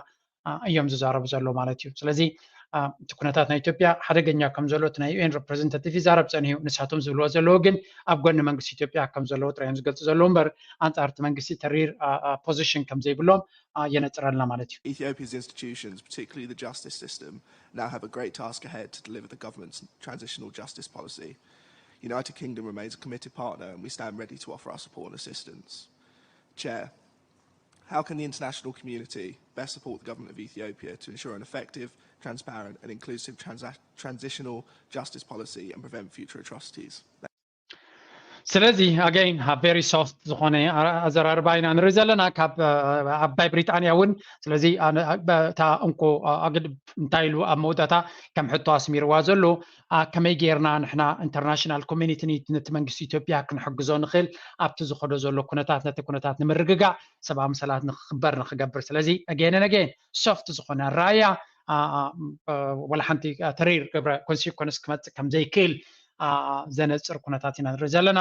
እዮም ዝዛረቡ ዘሎ ማለት እዩ። ስለዚ እቲ ኩነታት ናይ ኢትዮጵያ ሓደገኛ ከም ዘሎ እቲ ናይ ዩኤን ሬፕሬዘንታቲቭ ይዛረብ ፀኒሑ። ንሳቶም ዝብልዎ ዘለዉ ግን ኣብ ጎኒ መንግስቲ ኢትዮጵያ ከም ዘለዉ ጥራይ እዮም ዝገልፁ ዘለዉ እምበር ኣንፃር እቲ መንግስቲ ተሪር ፖዚሽን ከም ዘይብሎም የነፅረልና ማለት እዩ። Ethiopia's institutions, particularly the justice system, now have a great task ahead to deliver the government's transitional justice policy. United Kingdom remains a committed partner and we stand ready to offer our support and assistance. Chair, how can the international community best support the government of Ethiopia to ensure an effective, transparent and inclusive transa- transitional justice policy and prevent future atrocities? ስለዚ ኣገይን ቨሪ ሶፍት ዝኾነ ኣዘራርባ ኢና ንርኢ ዘለና ካብ ዓባይ ብሪጣንያ እውን። ስለዚ እታ እንኮ ኣግድ እንታይ ኢሉ ኣብ መወዳእታ ከም ሕቶ ኣስሚርዋ ዘሎ ከመይ ጌርና ንሕና ኢንተርናሽናል ኮሚኒቲ ነቲ መንግስቲ ኢትዮጵያ ክንሕግዞ ንኽእል ኣብቲ ዝኸዶ ዘሎ ኩነታት ነቲ ኩነታት ንምርግጋእ ሰብኣዊ መሰላት ንክኽበር ንክገብር። ስለዚ ኣገይን ኣገይን ሶፍት ዝኾነ ራያ ወላ ሓንቲ ተሪር ግብረ ኮንሲኮንስ ክመፅእ ከም ዘይክእል ዘነፅር ኩነታት ኢና ንርኢ ዘለና።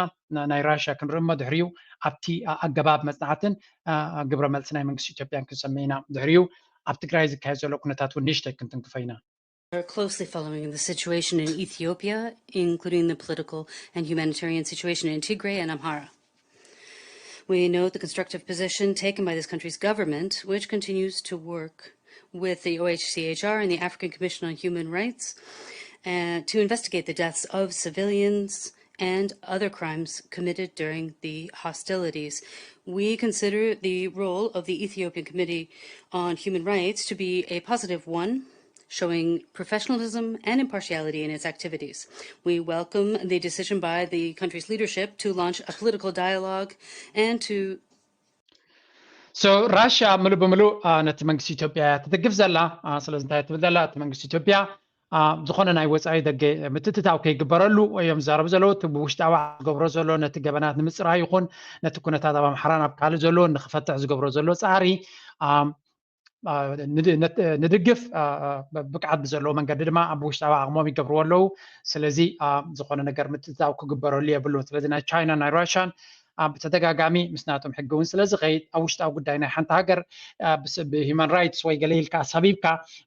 ናይ ራሽያ ክንርኢ እሞ ድሕሪኡ ኣብቲ ኣገባብ መፅናዕትን ግብረ መልሲ ናይ መንግስቲ ኢትዮጵያን ክንሰምዕ ኢና። ድሕሪኡ ኣብ ትግራይ ዝካየድ ዘሎ ኩነታት እውን ንእሽተይ ክንትንክፎ ኢና። Are closely following the situation in Ethiopia, including the political and humanitarian situation in Tigray and Amhara. We note the constructive position taken by this country's government, which continues to work with the O H C H R and the African Commission on Human Rights uh, to investigate the deaths of civilians and other crimes committed during the hostilities. We consider the role of the Ethiopian Committee on Human Rights to be a positive one, showing professionalism and impartiality in its activities. We welcome the decision by the country's leadership to launch a political dialogue and to So ራሽያ ምሉእ ብምሉእ ነቲ መንግስቲ ኢትዮጵያ እያ ትድግፍ ዘላ። ስለዚ እንታይ ትብል ዘላ? እቲ መንግስቲ ኢትዮጵያ ዝኾነ ናይ ወፃኢ ደገ ምትእትታው ከይግበረሉ እዮም ዝዛረቡ ዘለዉ። እቲ ብውሽጣዊ ዝገብሮ ዘሎ ነቲ ገበናት ንምፅራይ ይኹን ነቲ ኩነታት ኣብ ኣምሓራን ኣብ ካልእ ዘሎ ንክፈትሕ ዝገብሮ ዘሎ ፃዕሪ ንድግፍ ብቅዓት ብዘለዎ መንገዲ ድማ ኣብ ውሽጣዊ ዓቕሞም ይገብርዎ ኣለዉ። ስለዚ ዝኾነ ነገር ምትእትታው ክግበረሉ የብሉን። ስለዚ ናይ ቻይና ናይ ራሽያን ብተደጋጋሚ ምስ ናቶም ሕጊ እውን ስለ ዝኸይድ ኣብ ውሽጣዊ ጉዳይ ናይ ሓንቲ ሃገር ብሂማን ራይትስ ወይ ገለ ኢልካ ኣሳቢብካ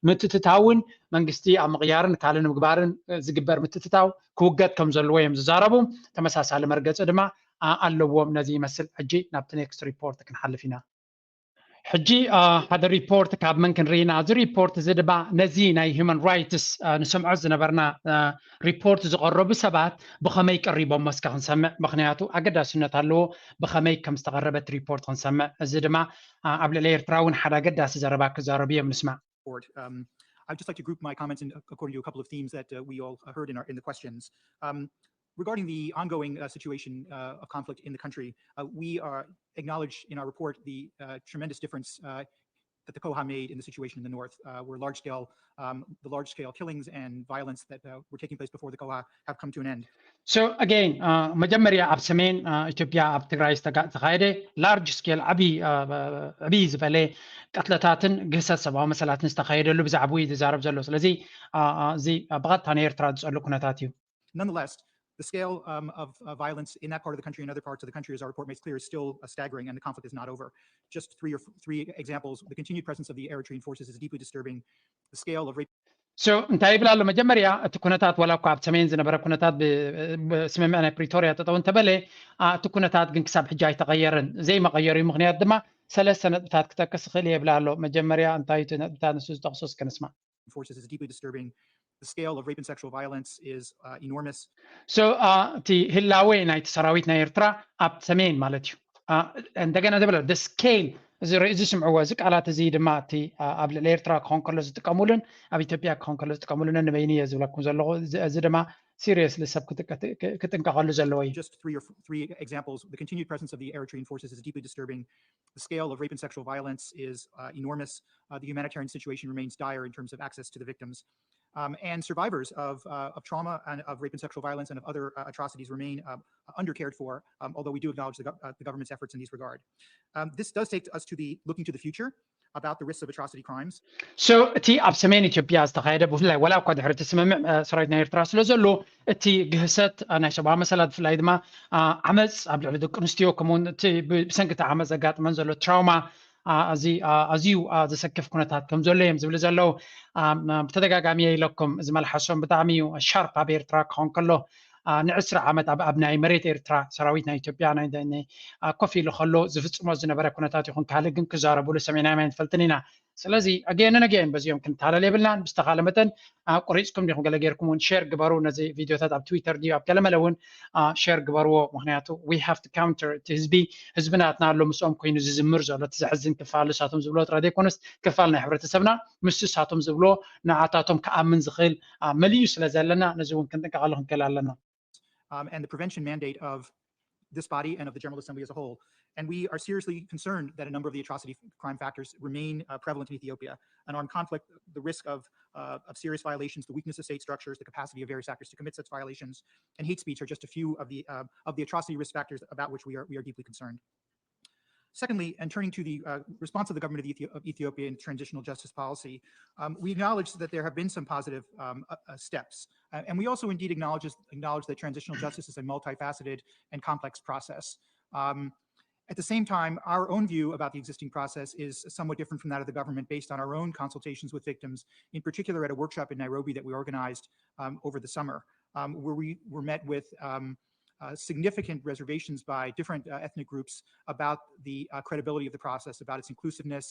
ምትእትታውን መንግስቲ ኣብ ምቕያርን ካልእ ንምግባርን ዝግበር ምትእትታው ክውገድ ከም ዘለዎ እዮም ዝዛረቡ። ተመሳሳሊ መርገፂ ድማ ኣለዎም። ነዚ ይመስል። ሕጂ ናብቲ ኔክስት ሪፖርት ክንሓልፍ ኢና። ሕጂ ሓደ ሪፖርት ካብ መን ክንርኢ ኢና? እዚ ሪፖርት እዚ ድማ ነዚ ናይ ሂማን ራይትስ ንሰምዖ ዝነበርና ሪፖርት ዝቐረቡ ሰባት ብኸመይ ቀሪቦሞ እስከ ክንሰምዕ። ምኽንያቱ ኣገዳስነት ኣለዎ ብኸመይ ከም ዝተቐረበ እቲ ሪፖርት ክንሰምዕ። እዚ ድማ ኣብ ልዕሊ ኤርትራ እውን ሓደ ኣገዳሲ ዘረባ ክዛረቡ እዮም። ንስማዕ። I'd just like to group my comments in according to a couple of themes that uh, we all heard in, our, in the questions. Um, regarding the ongoing uh, situation uh, of conflict in the country, uh, we are, acknowledge in our report the uh, tremendous difference uh, that the COHA made in the situation in the north, uh, where large-scale, um, the large-scale killings and violence that uh, were taking place before the COHA have come to an end. So again, መጀመርያ ኣብ ሰሜን ኢትዮጵያ ኣብ ትግራይ ዝተኻየደ ላርጅ ስኬል ዓብዪ ዝበለ ቅትለታትን ግህሰት ሰብኣዊ መሰላትን ዝተኻየደሉ ብዛዕባኡ እዩ ዝዛረብ ዘሎ። ስለዚ እዚ ብቐጥታ ንኤርትራ ዝፀሉ ኩነታት እዩ። Nonetheless, the scale um, of uh, violence in that part of the country and other parts of the country, as our report makes clear, is still uh, staggering, and the conflict is not over. Just three or three examples: the continued presence of the Eritrean forces is deeply disturbing. The scale of rape. So እንታይ ይብል ኣሎ? መጀመርያ እቲ ኩነታት ዋላ እኳ ኣብ ሰሜን ዝነበረ ኩነታት ብስምምዕ ናይ ፕሪቶርያ ጠጠው እንተበለ እቲ ኩነታት ግን ክሳብ ሕጂ ኣይተቐየረን። ዘይመቐየሩ ምኽንያት ድማ ሰለስተ ነጥብታት ክጠቅስ ይኽእል እየ ይብል ኣሎ። መጀመርያ እንታይ እቲ ነጥብታት ንሱ ዝጠቕሶ እስከ ንስማዕ። Forces is deeply disturbing. The scale of rape and sexual violence is uh, enormous. So uh, እቲ ህላዌ ናይቲ ሰራዊት ናይ ኤርትራ ኣብ ሰሜን ማለት እዩ። Uh, እንደገና ዝበለ the scale እዚ ርእዚ ስምዕዎ። እዚ ቃላት እዚ ድማ እቲ ኣብ ልዕሊ ኤርትራ ክኾን ከሎ ዝጥቀሙሉን ኣብ ኢትዮጵያ ክኾን ከሎ ዝጥቀሙሉን ንበይኑ እየ ዝብለኩም ዘለኹ። እዚ ድማ seriously ሰብ ክጥንቀቐሉ ዘለዎ እዩ። Just three or three examples. The continued presence of the Eritrean forces is deeply disturbing. The scale of rape and sexual violence is uh, enormous. Uh, the humanitarian situation remains dire in terms of access to the victims. Um, and survivors of, uh, of trauma and of rape and sexual violence and of other uh, atrocities remain uh, undercared for, um, although we do acknowledge the, uh, the government's efforts in this regard. Um, this does take us to the looking to the future about the risks of atrocity crimes. So እቲ ኣብ ሰሜን ኢትዮጵያ ዝተኻየደ ብፍላይ ወላ እኳ ድሕሪ እቲ ስምምዕ ሰራዊት ናይ ኤርትራ ስለ ዘሎ እቲ ግህሰት ናይ ሰብኣዊ መሰላት ብፍላይ ድማ ዓመፅ ኣብ ልዕሊ ደቂ ኣንስትዮ ከምኡውን እቲ ብሰንኪ እቲ ዓመፅ ዘጋጥመን ዘሎ ትራውማ ኣዝዩ ዘሰክፍ ኩነታት ከም ዘሎ እዮም ዝብሉ ዘለዉ። ብተደጋጋሚ ኢለኩም እዚ መልሓሶም ብጣዕሚ እዩ ሻርፕ ኣብ ኤርትራ ክኸውን ከሎ ንዕስራ ዓመት ኣብ ኣብ ናይ መሬት ኤርትራ ሰራዊት ናይ ኢትዮጵያ ኮፍ ኢሉ ከሎ ዝፍፅሞ ዝነበረ ኩነታት ይኹን ካልእ ግን ክዛረብሉ ሰሚዕናዮም ኣይንፈልጥን ኢና። ስለዚ ኣገየንን ኣገየን በዚኦም ክንታለል የብልናን። ብዝተኻለ መጠን ቁሪፅኩም ዲኹም ገለ ጌርኩም እውን ሼር ግበሩ። ነዚ ቪዲዮታት ኣብ ትዊተር ድዩ ኣብ ገለመለ እውን ሼር ግበርዎ። ምክንያቱ we have to counter እቲ ህዝቢ ህዝቢ ናትና ኣሎ ምስኦም ኮይኑ ዝዝምር ዘሎ እቲ ዘሕዝን ክፋል ንሳቶም ዝብሎ ጥራይ ዘይኮነስ ክፋል ናይ ሕብረተሰብና ምስ ንሳቶም ዝብሎ ንዓታቶም ክኣምን ዝኽእል መሊኡ ስለ ዘለና ነዚ እውን ክንጥንቀቐሉ ክንክእል ኣለና። Um, and the prevention mandate of this body and of the General Assembly as a whole. And we are seriously concerned that a number of the atrocity crime factors remain uh, prevalent in Ethiopia. An armed conflict, the risk of, uh, of serious violations, the weakness of state structures, the capacity of various actors to commit such violations, and hate speech are just a few of the, uh, of the atrocity risk factors about which we are, we are deeply concerned. Secondly, and turning to the uh, response of the government of, Ethi- of Ethiopia in transitional justice policy, um, we acknowledge that there have been some positive um, uh, uh, steps. Uh, and we also indeed acknowledge, acknowledge that transitional justice is a multifaceted and complex process. Um, at the same time, our own view about the existing process is somewhat different from that of the government based on our own consultations with victims, in particular at a workshop in Nairobi that we organized um, over the summer, um, where we were met with um, uh, significant reservations by different uh, ethnic groups about the uh, credibility of the process, about its inclusiveness.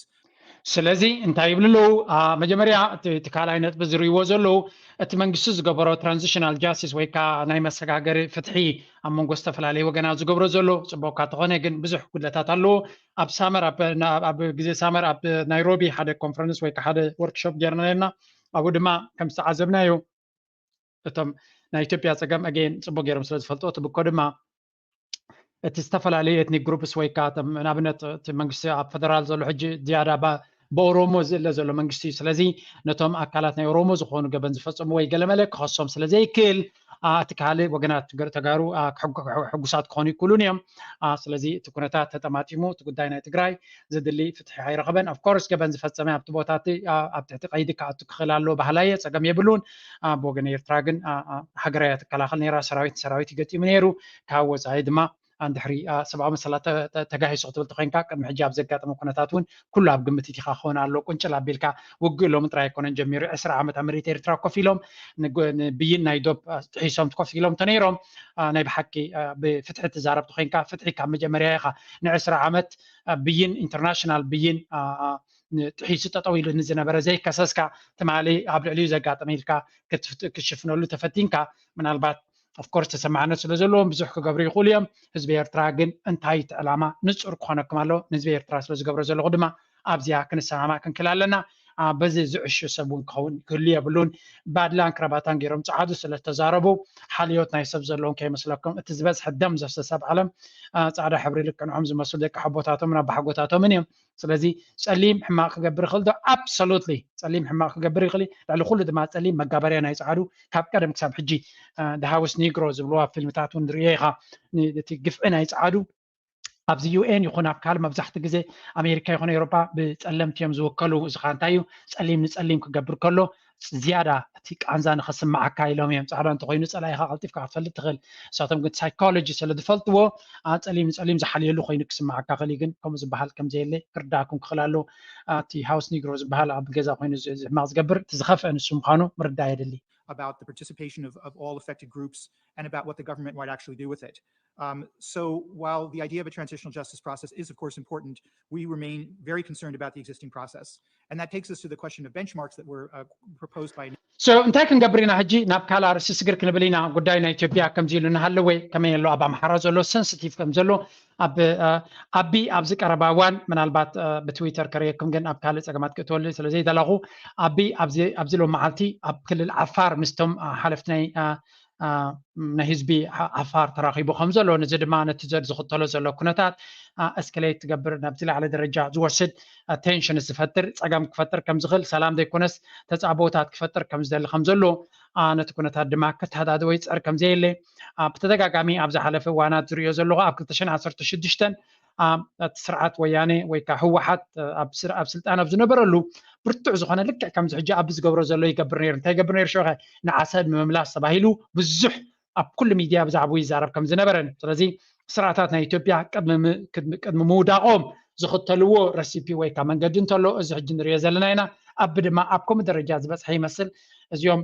ስለዚ እንታይ ይብሉ ኣለዉ? መጀመርያ እቲ ካልኣይ ነጥቢ ዝርእይዎ ዘለዉ እቲ መንግስቲ ዝገበሮ ትራንዚሽናል ጃስቲስ ወይ ከዓ ናይ መሰጋገሪ ፍትሒ ኣብ መንጎ ዝተፈላለዩ ወገናት ዝገብሮ ዘሎ ፅቡቅ እኳ ተኾነ ግን ብዙሕ ጉድለታት ኣለዎ። ኣብ ሳመር ኣብ ግዜ ሳመር ኣብ ናይሮቢ ሓደ ኮንፈረንስ ወይ ከዓ ሓደ ወርክሾፕ ጌርና ነርና። ኣብኡ ድማ ከም ዝተዓዘብናዮ እቶም ናይ ኢትዮጵያ ፀገም ኣገይን ፅቡቅ ገይሮም ስለ ዝፈልጥዎ እቲ ብኮ ድማ እቲ ዝተፈላለዩ ኤትኒክ ግሩፕስ ወይ ከዓ ንኣብነት እቲ መንግስቲ ኣብ ፈደራል ዘሎ ሕጂ ዝያዳ ብኦሮሞ ዝእለ ዘሎ መንግስቲ እዩ። ስለዚ ነቶም ኣካላት ናይ ኦሮሞ ዝኾኑ ገበን ዝፈፀሙ ወይ ገለመለ ክኸሶም ስለ ዘይክእል እቲ ካልእ ወገናት ተጋሩ ሕጉሳት ክኾኑ ይክእሉን እዮም። ስለዚ እቲ ኩነታት ተጠማጢሙ እቲ ጉዳይ ናይ ትግራይ ዘድሊ ፍትሒ ኣይረኸበን። ኦፍኮርስ ገበን ዝፈፀመ ኣብቲ ቦታ እቲ ኣብ ትሕቲ ቀይዲ ክኣቱ ክኽእል ኣለዎ ባህላየ ፀገም የብሉን። ብወገን ኤርትራ ግን ሃገራያ ትከላኸል ነይራ። ሰራዊት ንሰራዊት ይገጢሙ ነይሩ። ካብ ወፃኢ ድማ ኣንድሕሪ ሰብኣዊ መሰላት ተጋሂሱ ክትብል ተኮይንካ ቅድሚ ሕጂ ኣብ ዘጋጠመ ኩነታት እውን ኩሉ ኣብ ግምት እቲኻ ክኸውን ኣሎ። ቁንጭል ኣቢልካ ውግእ ሎሚ ጥራይ ኣይኮነን ጀሚሩ። ዕስራ ዓመት ኣብ መሬት ኤርትራ ኮፍ ኢሎም ብይን ናይ ዶብ ጥሒሶም ኮፍ ኢሎም ተነይሮም ናይ ብሓቂ ብፍትሒ ትዛረብ ተኮይንካ ፍትሒ ካብ መጀመርያ ኢኻ። ንዕስራ ዓመት ብይን ኢንተርናሽናል ብይን ጥሒሱ ጠጠው ኢሉ ንዝነበረ ዘይከሰስካ ትማሊ ኣብ ልዕሊኡ ዘጋጠመ ኢልካ ክትሽፍነሉ ተፈቲንካ ምናልባት ኦፍኮርስ ተሰማዕነት ስለ ዘለዎም ብዙሕ ክገብሩ ይኽእሉ እዮም። ህዝቢ ኤርትራ ግን እንታይ እቲ ዕላማ ንፁር ክኾነኩም ኣለዎ። ንህዝቢ ኤርትራ ስለ ዝገብሮ ዘለኹ ድማ ኣብዚኣ ክንሰማማዕ ክንክል ኣለና። በዚ ዝዕሹ ሰብ እውን ክኸውን ክህሉ የብሉን። ባድላን ክራባታን ገይሮም ፀዓዱ ስለ ዝተዛረቡ ሓልዮት ናይ ሰብ ዘለዎም ከይመስለኩም። እቲ ዝበዝሐ ደም ዘፍሰሰ ኣብ ዓለም ፃዕዳ ሕብሪ ልክዕ ንዖም ዝመስሉ ደቂ ሓቦታቶምን ኣባሓጎታቶምን እዮም። ስለዚ ፀሊም ሕማቕ ክገብር ይኽእል ዶ? ኣብሶሉትሊ ፀሊም ሕማቕ ክገብር ይኽእል። ልዕሊ ኩሉ ድማ ፀሊም መጋበርያ ናይ ፀዓዱ ካብ ቀደም ክሳብ ሕጂ ደሃውስ ኒግሮ ዝብልዋ ፊልምታት እውን ንሪኦ ኢኻ። እቲ ግፍዒ ናይ ፀዓዱ ኣብዚ ዩኤን ይኹን ኣብ ካልእ መብዛሕቲ ግዜ ኣሜሪካ ይኹን ኤውሮጳ ብፀለምቲ እዮም ዝውከሉ። እዚ ከዓ እንታይ እዩ? ፀሊም ንፀሊም ክገብር ከሎ ዝያዳ እቲ ቃንዛ ንኸስምዓካ ኢሎም እዮም። ፃዕዳ እንተኮይኑ ፀላኢኻ ቀልጢፍካ ክትፈልጥ ትኽእል። ንሳቶም ግን ሳይኮሎጂ ስለ ዝፈልጥዎ ፀሊም ንፀሊም ዝሓልየሉ ኮይኑ ክስምዓካ ክእል። ግን ከምኡ ዝበሃል ከም ዘየለ ክርዳእኩም ክኽእል ኣለዎ። እቲ ሃውስ ኒግሮ ዝበሃል ኣብ ገዛ ኮይኑ ሕማቕ ዝገብር እቲ ዝኸፍአ ንሱ ምዃኑ ምርዳእ የድሊ። About the participation of, of all affected groups and about what the government might actually do with it. Um, so while the idea of a transitional justice process is, of course, important, we remain very concerned about the existing process. And that takes us to the question of benchmarks that were uh, proposed by So እንታይ ክንገብር ኢና ሕጂ? ናብ ካልእ ኣርእስቲ ስግር ክንብል ኢና። ጉዳይ ናይ ኢትዮጵያ ከምዚ ኢሉ እናሃለወ ከመይ ኣሎ ኣብ ኣምሓራ ዘሎ ሰንስቲቭ ከም ዘሎ ኣብ ኣቢ ኣብዚ ቀረባ እዋን ምናልባት ብትዊተር ከርእየኩም ግን ኣብ ካልእ ፀገማት ክእትወሉ ስለ ዘይደለኹ ኣቢ ኣብዚ ሎም መዓልቲ ኣብ ክልል ዓፋር ምስቶም ሓለፍቲ ናይ ናይ ህዝቢ ዓፋር ተራኺቡ ከም ዘሎ፣ ነዚ ድማ ነቲ ዘድ ዝኽተሎ ዘሎ ኩነታት እስከሌት ትገብር ናብቲ ላዕሊ ደረጃ ዝወስድ ቴንሽን ዝፈጥር ፀገም ክፈጥር ከም ዝኽእል፣ ሰላም ዘይኮነስ ተፃቦታት ክፈጥር ከም ዝደሊ ከም ዘሎ፣ ነቲ ኩነታት ድማ ከተሃዳድቦ ይፅዕር ከም ዘየለ ብተደጋጋሚ ኣብ ዝሓለፈ እዋናት ዝሪኦ ዘለኹ። ኣብ ክልተ ሽሕን ዓሰርተ ሽዱሽተን እቲ ስርዓት ወያነ ወይ ከዓ ህወሓት ኣብ ስልጣን ኣብ ዝነበረሉ ብርቱዕ ዝኾነ ልክዕ ከምዚ ሕጂ ኣብ ዝገብሮ ዘሎ ይገብር ነይሩ። እንታይ ይገብር ነይሩ? ሸኸ ንዓሰብ ንምምላስ ተባሂሉ ብዙሕ ኣብ ኩሉ ሚድያ ብዛዕባኡ ይዛረብ ከም ዝነበረን። ስለዚ ስርዓታት ናይ ኢትዮጵያ ቅድሚ ምውዳቖም ዝኽተልዎ ረሲፒ ወይ ከዓ መንገዲ እንተሎ እዚ ሕጂ ንሪኦ ዘለና ኢና። ኣብ ድማ ኣብ ከምኡ ደረጃ ዝበፅሐ ይመስል። እዚኦም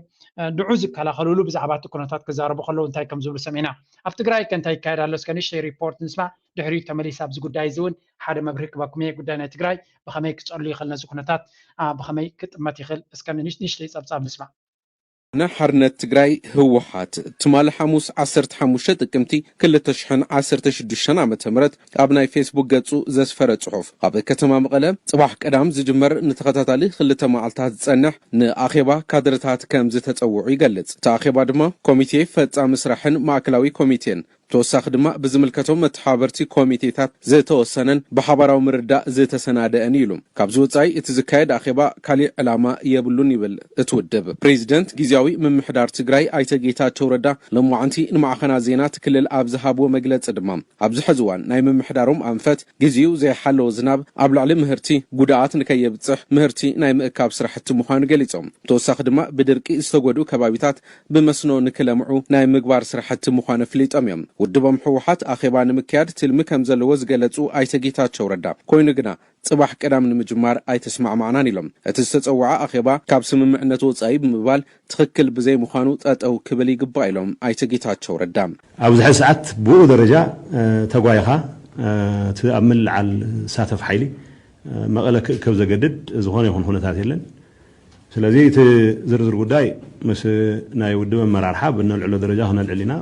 ንዑ ዝከላኸልሉ ብዛዕባ እቲ ኩነታት ክዛረቡ ከለዉ እንታይ ከም ዝብሉ ሰሚዕና። ኣብ ትግራይ ከ እንታይ ይካየድ ኣሎ? እስከ ንእሽተይ ሪፖርት ንስማዕ። ድሕሪኡ ተመሊስ ኣብዚ ጉዳይ እዚ እውን ሓደ መብርሂ ክበኩም እየ። ጉዳይ ናይ ትግራይ ብኸመይ ክፀሉ ይኽእል፣ ነዚ ኩነታት ብኸመይ ክጥመት ይኽእል? እስከ ንእሽተይ ፀብፃብ ንስማዕ። ነ ሓርነት ትግራይ ህወሓት ትማሊ ሓሙስ ዓሰርተ ሓሙሽተ ጥቅምቲ ክልተ ሽሕን ዓሰርተ ሽዱሽተን ዓመተ ምህረት ኣብ ናይ ፌስቡክ ገጹ ዘስፈረ ጽሑፍ፣ ኣብ ከተማ መቐለ ጽባሕ ቀዳም ዝጅመር ንተኸታታሊ ክልተ መዓልታት ዝጸንሕ ንኣኼባ ካድረታት ከም ዝተጸውዑ ይገልጽ። እቲ ኣኼባ ድማ ኮሚቴ ፈጻሚ ስራሕን ማእከላዊ ኮሚቴን ብተወሳኺ ድማ ብዝምልከቶም መተሓባበርቲ ኮሚቴታት ዝተወሰነን ብሓባራዊ ምርዳእ ዝተሰናደአን እዩ ኢሉ። ካብዚ ወጻኢ እቲ ዝካየድ ኣኼባ ካሊእ ዕላማ የብሉን ይብል እቲ ውድብ። ፕሬዚደንት ግዝያዊ ምምሕዳር ትግራይ ኣይተ ጌታቸው ረዳ ሎማዕንቲ ንማዕኸናት ዜና እቲ ክልል ኣብ ዝሃብዎ መግለጺ ድማ ኣብዚ ሕዚ እዋን ናይ ምምሕዳሮም ኣንፈት ግዜኡ ዘይሓለወ ዝናብ ኣብ ልዕሊ ምህርቲ ጉድኣት ንከየብፅሕ ምህርቲ ናይ ምእካብ ስራሕቲ ምዃኑ ገሊጾም። ብተወሳኺ ድማ ብድርቂ ዝተጎድኡ ከባቢታት ብመስኖ ንክለምዑ ናይ ምግባር ስራሕቲ ምዃኑ ኣፍሊጦም እዮም። ውድቦም ህወሓት ኣኼባ ንምክያድ ትልሚ ከም ዘለዎ ዝገለጹ ኣይተ ጌታቸው ረዳ፣ ኮይኑ ግና ጽባሕ ቀዳም ንምጅማር ኣይተስማዕማዕናን ኢሎም። እቲ ዝተጸውዐ ኣኼባ ካብ ስምምዕነት ወጻኢ ብምባል ትኽክል ብዘይምዃኑ ጠጠው ክብል ይግባእ ኢሎም ኣይተ ጌታቸው ረዳ። ኣብዚ ሕዚ ሰዓት ብኡ ደረጃ ተጓይኻ እቲ ኣብ ምልዓል ዝሳተፍ ሓይሊ መቐለ ክእከብ ዘገድድ ዝኾነ ይኹን ኩነታት የለን። ስለዚ እቲ ዝርዝር ጉዳይ ምስ ናይ ውድብ ኣመራርሓ ብነልዕሎ ደረጃ ክነልዕል ኢና።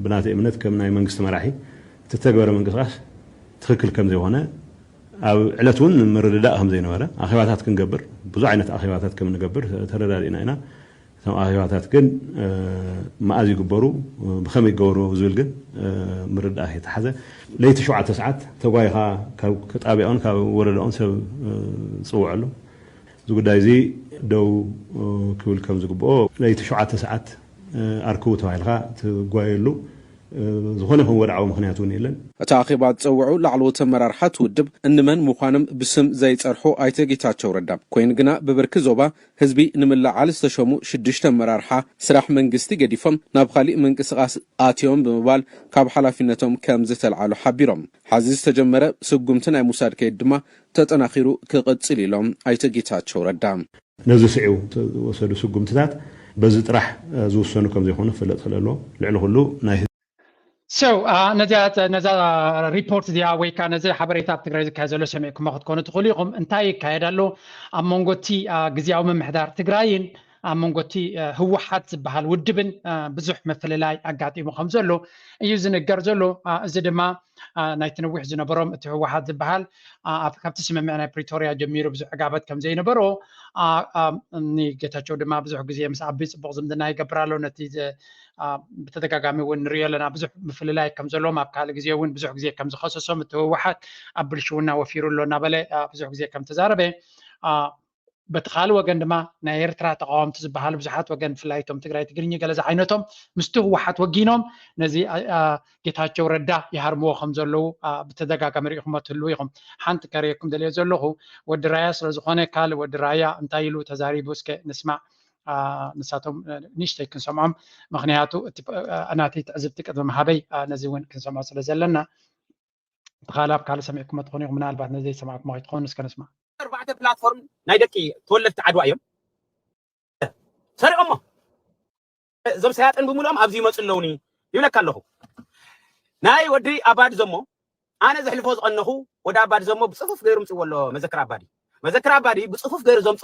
ብናተይ እምነት ከም ናይ መንግስቲ መራሒ እቲ ዝተግበረ ምንቅስቃስ ትኽክል ከም ዘይኮነ ኣብ ዕለት እውን ምርድዳእ ከም ዘይነበረ፣ ኣኼባታት ክንገብር ብዙሕ ዓይነት ኣኼባታት ከም ንገብር ተረዳዲእና ኢና። እቶም ኣኼባታት ግን መኣዝ ይግበሩ፣ ብኸመይ ይገበሩ ዝብል ግን ምርዳእ ከይተሓዘ ለይቲ ሸውዓተ ሰዓት ተጓይኻ ካብ ጣብያኡን ካብ ወረዳኡን ሰብ ዝፅውዐሉ እዚ ጉዳይ እዚ ደው ክብል ከም ዝግብኦ ለይቲ ሸውዓተ ሰዓት ኣርክቡ ተባሂልካ ትጓየሉ ዝኾነ ይኹን ወድዓዊ ምኽንያት እውን የለን። እቲ ኣኼባ ዝፀውዑ ላዕለዎት ኣመራርሓ እቲ ውድብ እንመን ምዃኖም ብስም ዘይፀርሑ ኣይተ ጌታቸው ረዳ፣ ኮይኑ ግና ብብርኪ ዞባ ህዝቢ ንምልዓል ዝተሸሙ ሽዱሽተ ኣመራርሓ ስራሕ መንግስቲ ገዲፎም ናብ ካሊእ ምንቅስቃስ ኣትዮም ብምባል ካብ ሓላፊነቶም ከም ዝተልዓሉ ሓቢሮም። ሐዚ ዝተጀመረ ስጉምቲ ናይ ምውሳድ ከይዲ ድማ ተጠናኺሩ ክቕፅል ኢሎም ኣይተ ጌታቸው ረዳ። ነዚ ስዒቡ ዝተወሰዱ ስጉምትታት በዚ ጥራሕ ዝውሰኑ ከም ዘይኮኑ ክፍለጥ ክእል ኣለዎ። ልዕሊ ኩሉ ናይ So ነዛ ነዛ ሪፖርት እዚኣ ወይ ከዓ ነዚ ሓበሬታ ኣብ ትግራይ ዝካየድ ዘሎ ሰሚዕኩሞ ክትኮኑ ትኽእሉ ኢኹም። እንታይ ይካየድ ኣሎ ኣብ መንጎ እቲ ግዝያዊ ምምሕዳር ትግራይን ኣብ መንጎ እቲ ህወሓት ዝበሃል ውድብን ብዙሕ ምፍልላይ ኣጋጢሙ ከም ዘሎ እዩ ዝንገር ዘሎ። እዚ ድማ ናይቲ ነዊሕ ዝነበሮም እቲ ህወሓት ዝበሃል ካብቲ ስምምዕ ናይ ፕሪቶርያ ጀሚሩ ብዙሕ ዕጋበት ከም ዘይነበሮ ንጌታቸው ድማ ብዙሕ ግዜ ምስ ኣቢ ፅቡቕ ዝምድና ይገብር ኣሎ። ነቲ ብተደጋጋሚ እውን ንሪኦ ኣለና። ብዙሕ ምፍልላይ ከም ዘለዎም ኣብ ካልእ ግዜ እውን ብዙሕ ግዜ ከም ዝኸሰሶም እቲ ህወሓት ኣብ ብልሽውና ወፊሩ ኣሎ እናበለ ብዙሕ ግዜ ከም ተዛረበ በቲ ካልእ ወገን ድማ ናይ ኤርትራ ተቃወምቲ ዝበሃሉ ብዙሓት ወገን ብፍላይ እቶም ትግራይ ትግርኛ ገለ ዝዓይነቶም ምስቲ ህወሓት ወጊኖም ነዚ ጌታቸው ረዳ ይሃርምዎ ከም ዘለዉ ብተደጋጋሚ ሪኢኹሞ ትህልዉ ኢኹም። ሓንቲ ከርእየኩም ደልየ ዘለኹ ወዲ ራያ ስለ ዝኾነ ካልእ ወዲ ራያ እንታይ ኢሉ ተዛሪቡ እስከ ንስማዕ። ንሳቶም ንእሽተይ ክንሰምዖም ምክንያቱ እቲ ናተይ ትዕዝብቲ ቅድሚ ምሃበይ ነዚ እውን ክንሰምዖ ስለ ዘለና። እቲ ካልእ ኣብ ካልእ ሰሚዕኩሞ ትኾኑ ኢኹም ምናልባት ነዚ ዘይሰማዕኩሞ ከይትኾኑ እስከ ንስማዕ። ኣርባዕተ ፕላትፎርም ናይ ደቂ ተወለድቲ ዓድዋ እዮም ሰሪቖሞ። እዞም ሰያጥን ብምልኦም ኣብዚ ይመፁ ኣለውኒ ይብለካ ኣለኹ። ናይ ወዲ ኣባዲ ዘሞ ኣነ ዘሕልፎ ዝቐነኹ ወዲ ኣባዲ ዘሞ ብፅፉፍ ገይሩ ምፅዎ ኣሎ። መዘክር ኣባዲ መዘክር ኣባዲ ብፅፉፍ ገይሩ ዘምፀ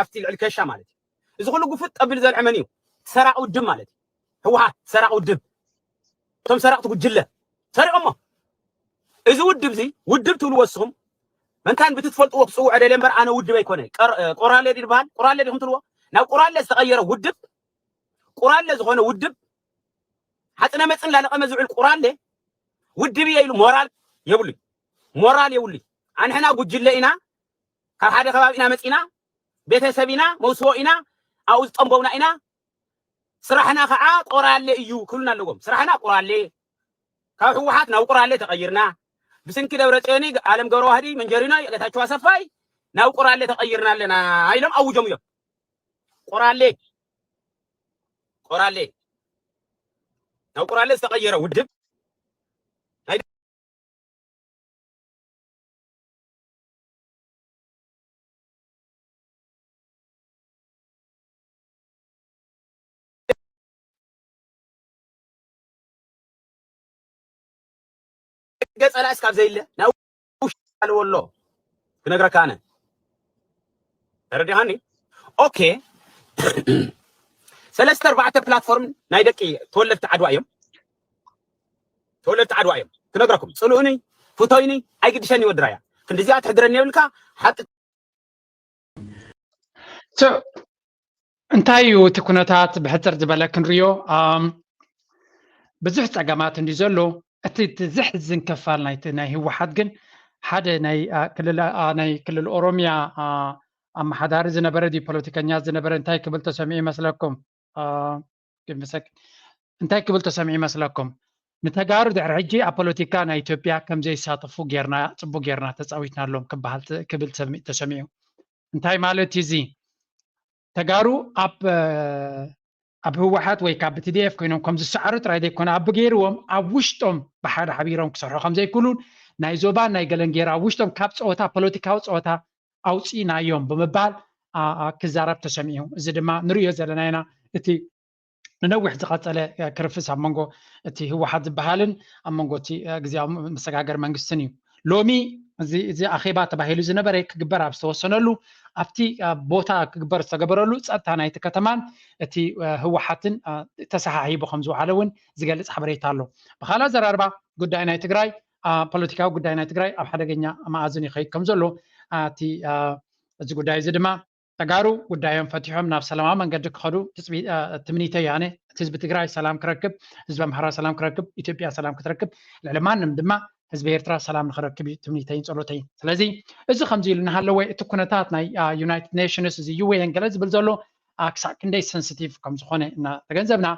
ኣብቲ ልዕሊ ከሻ ማለት እዩ። እዚ ኩሉ ጉፍጥ ጠቢሉ ዘልዐ መን እዩ? ሰራቂ ውድብ ማለት እዩ። ህወሓት ሰራቂ ውድብ፣ እቶም ሰራቅቲ ጉጅለ ሰሪቆሞ። እዚ ውድብ እዚ ውድብ ትብልዎ እስኹም መንታን ብትትፈልጥዎ ክፅውዖ ደልየ እምበር ኣነ ውድብ ኣይኮነ። ቆራሌ ድዩ ዝበሃል? ቁራሌ ዲኹም ትብልዎ? ናብ ቁራሌ ዝተቐየረ ውድብ፣ ቁራሌ ዝኾነ ውድብ፣ ሓፅነ መፅን ላለቀመ ዝውዕል ቁራሌ ውድብ እየ ኢሉ ሞራል የብሉይ። ሞራል የብሉይ። ኣንሕና ጉጅለ ኢና፣ ካብ ሓደ ከባቢ ኢና መፂና፣ ቤተሰብ ኢና፣ መውስቦ ኢና፣ ኣብኡ ዝጠንበውና ኢና። ስራሕና ከዓ ቆራሌ እዩ ክብሉና ኣለዎም። ስራሕና ቁራሌ፣ ካብ ህወሓት ናብ ቁራሌ ተቐይርና፣ ብስንኪ ደብረፅዮኒ፣ ኣለም ገብረዋህዲ፣ መንጀሪኖ፣ ጌታቸው ኣሰፋይ ናብ ቁራሌ ተቐይርና ኣለና ኢሎም ኣውጆም እዮም። ቆራሌ ቆራሌ ናብ ቆራሌ ዝተቐየረ ውድብ ናይ ገጸላ እስካብ ዘይለ ናብ ውሽጢ ኣለዎ ኣሎ ክነግረካ ኣነ። ተረዲኻኒ? ኦኬ። ሰለስተ ኣርባዕተ ፕላትፎርም ናይ ደቂ ተወለድቲ ዓድዋ እዮም። ተወለድቲ ዓድዋ እዮም። ክነግረኩም፣ ጽልኡኒ፣ ፍቶይኒ፣ ኣይግድሸኒ ወዲ ራያ። ክንዲዚኣ ትሕድረኒ የብልካ። ሓቂ So፣ እንታይ እዩ እቲ ኩነታት ብሕጽር ዝበለ ክንሪኦ? ኣም፣ ብዙሕ ጸገማት እንዲ ዘሎ፣ እቲ እቲ ዘሕዝን ክፋል ናይቲ ናይ ህወሓት ግን ሓደ ናይ፣ ኣ፣ ክልል፣ ኣ፣ ናይ ክልል ኦሮሚያ፣ ኣ፣ ኣመሓዳሪ ዝነበረ ድዩ ፖለቲከኛ ዝነበረ እንታይ ክብል ተሰሚዑ ይመስለኩም? ኣ፣ give me a second። እንታይ ክብል ተሰሚዑ ይመስለኩም? ንተጋሩ ድሕሪ ሕጂ ኣብ ፖለቲካ ናይ ኢትዮጵያ ከም ዘይሳተፉ ጌርና፣ ጽቡቅ ጌርና ተጻዊትናሎም ክበሃል ተ-፣ ክብል ተሰሚ-፣ ተሰሚዑ። እንታይ ማለት እዩ እዚ? ተጋሩ ኣብ፣ እ፣ ኣብ ህወሓት ወይ ካብ ቲ ዲ ኤፍ ኮይኖም ከም ዝሰዓሩ ጥራይ ዘይኮነ፣ ኣብ ገይርዎም ኣብ ውሽጦም ብሓደ ሓቢሮም ክሰርሑ ከም ዘይክእሉን ናይ ዞባን ናይ ገለን ገይራ ኣብ ውሽጦም ካብ ጸወታ፣ ፖለቲካዊ ጸወታ ኣውጺእናዮም ብምባል፣ ኣ፣ ኣ፣ ክዛረብ ተሰሚዑ። እዚ ድማ ንርእዮ ዘለና ኢና። እቲ ንነዊሕ ዝቐጸለ፣ እ፣ ክርፍስ ኣብ መንጎ እቲ ህወሓት ዝበሃልን ኣብ መንጎ እቲ፣ እ፣ ግዝያዊ መሰጋገሪ መንግስትን እዩ። ሎሚ እዚ፣ እዚ ኣኼባ ተባሂሉ ዝነበረ ክግበር ኣብ ዝተወሰነሉ፣ ኣብቲ፣ እ፣ ቦታ ክግበር ዝተገበረሉ፣ ጸጥታ ናይቲ ከተማን እቲ፣ እ፣ ህወሓትን፣ እ፣ ተሰሓሒቡ ከም ዝወዓለ እውን ዝገልጽ ሓበሬታ ኣሎ። ብኻልእ ኣዘራርባ፣ ጉዳይ ናይ ትግራይ፣ እ፣ ፖለቲካዊ ጉዳይ ናይ ትግራይ ኣብ ሓደገኛ መኣዝን ይኸይድ ከም ዘሎ፣ እ፣ እቲ፣ እ፣ እዚ ጉዳይ እዚ ድማ ተጋሩ ጉዳዮም ፈቲሖም ናብ ሰላማዊ መንገዲ ክኸዱ ትጽቢ-፣ እ፣ ትምኒተይ ኣነ። እቲ ህዝቢ ትግራይ ሰላም ክረክብ፣ ህዝቢ ኣምሓራ ሰላም ክረክብ፣ ኢትዮጵያ ሰላም ክትረክብ፣ ልዕሊ ማንም ድማ ህዝቢ ኤርትራ ሰላም ንኽረክብ እዩ ትምኒተይን ጸሎተይን። ስለዚ እዚ ከምዚ ኢሉ እናሃለወ እቲ ኩነታት ናይ፣ እ፣ ዩናይትድ ኔሽንስ፣ እዚ ዩ ኤን ገለ ዝብል ዘሎ፣ እ፣ ክሳዕ ክንደይ ሰንሲቲቭ ከም ዝኾነ እናተገንዘብና፣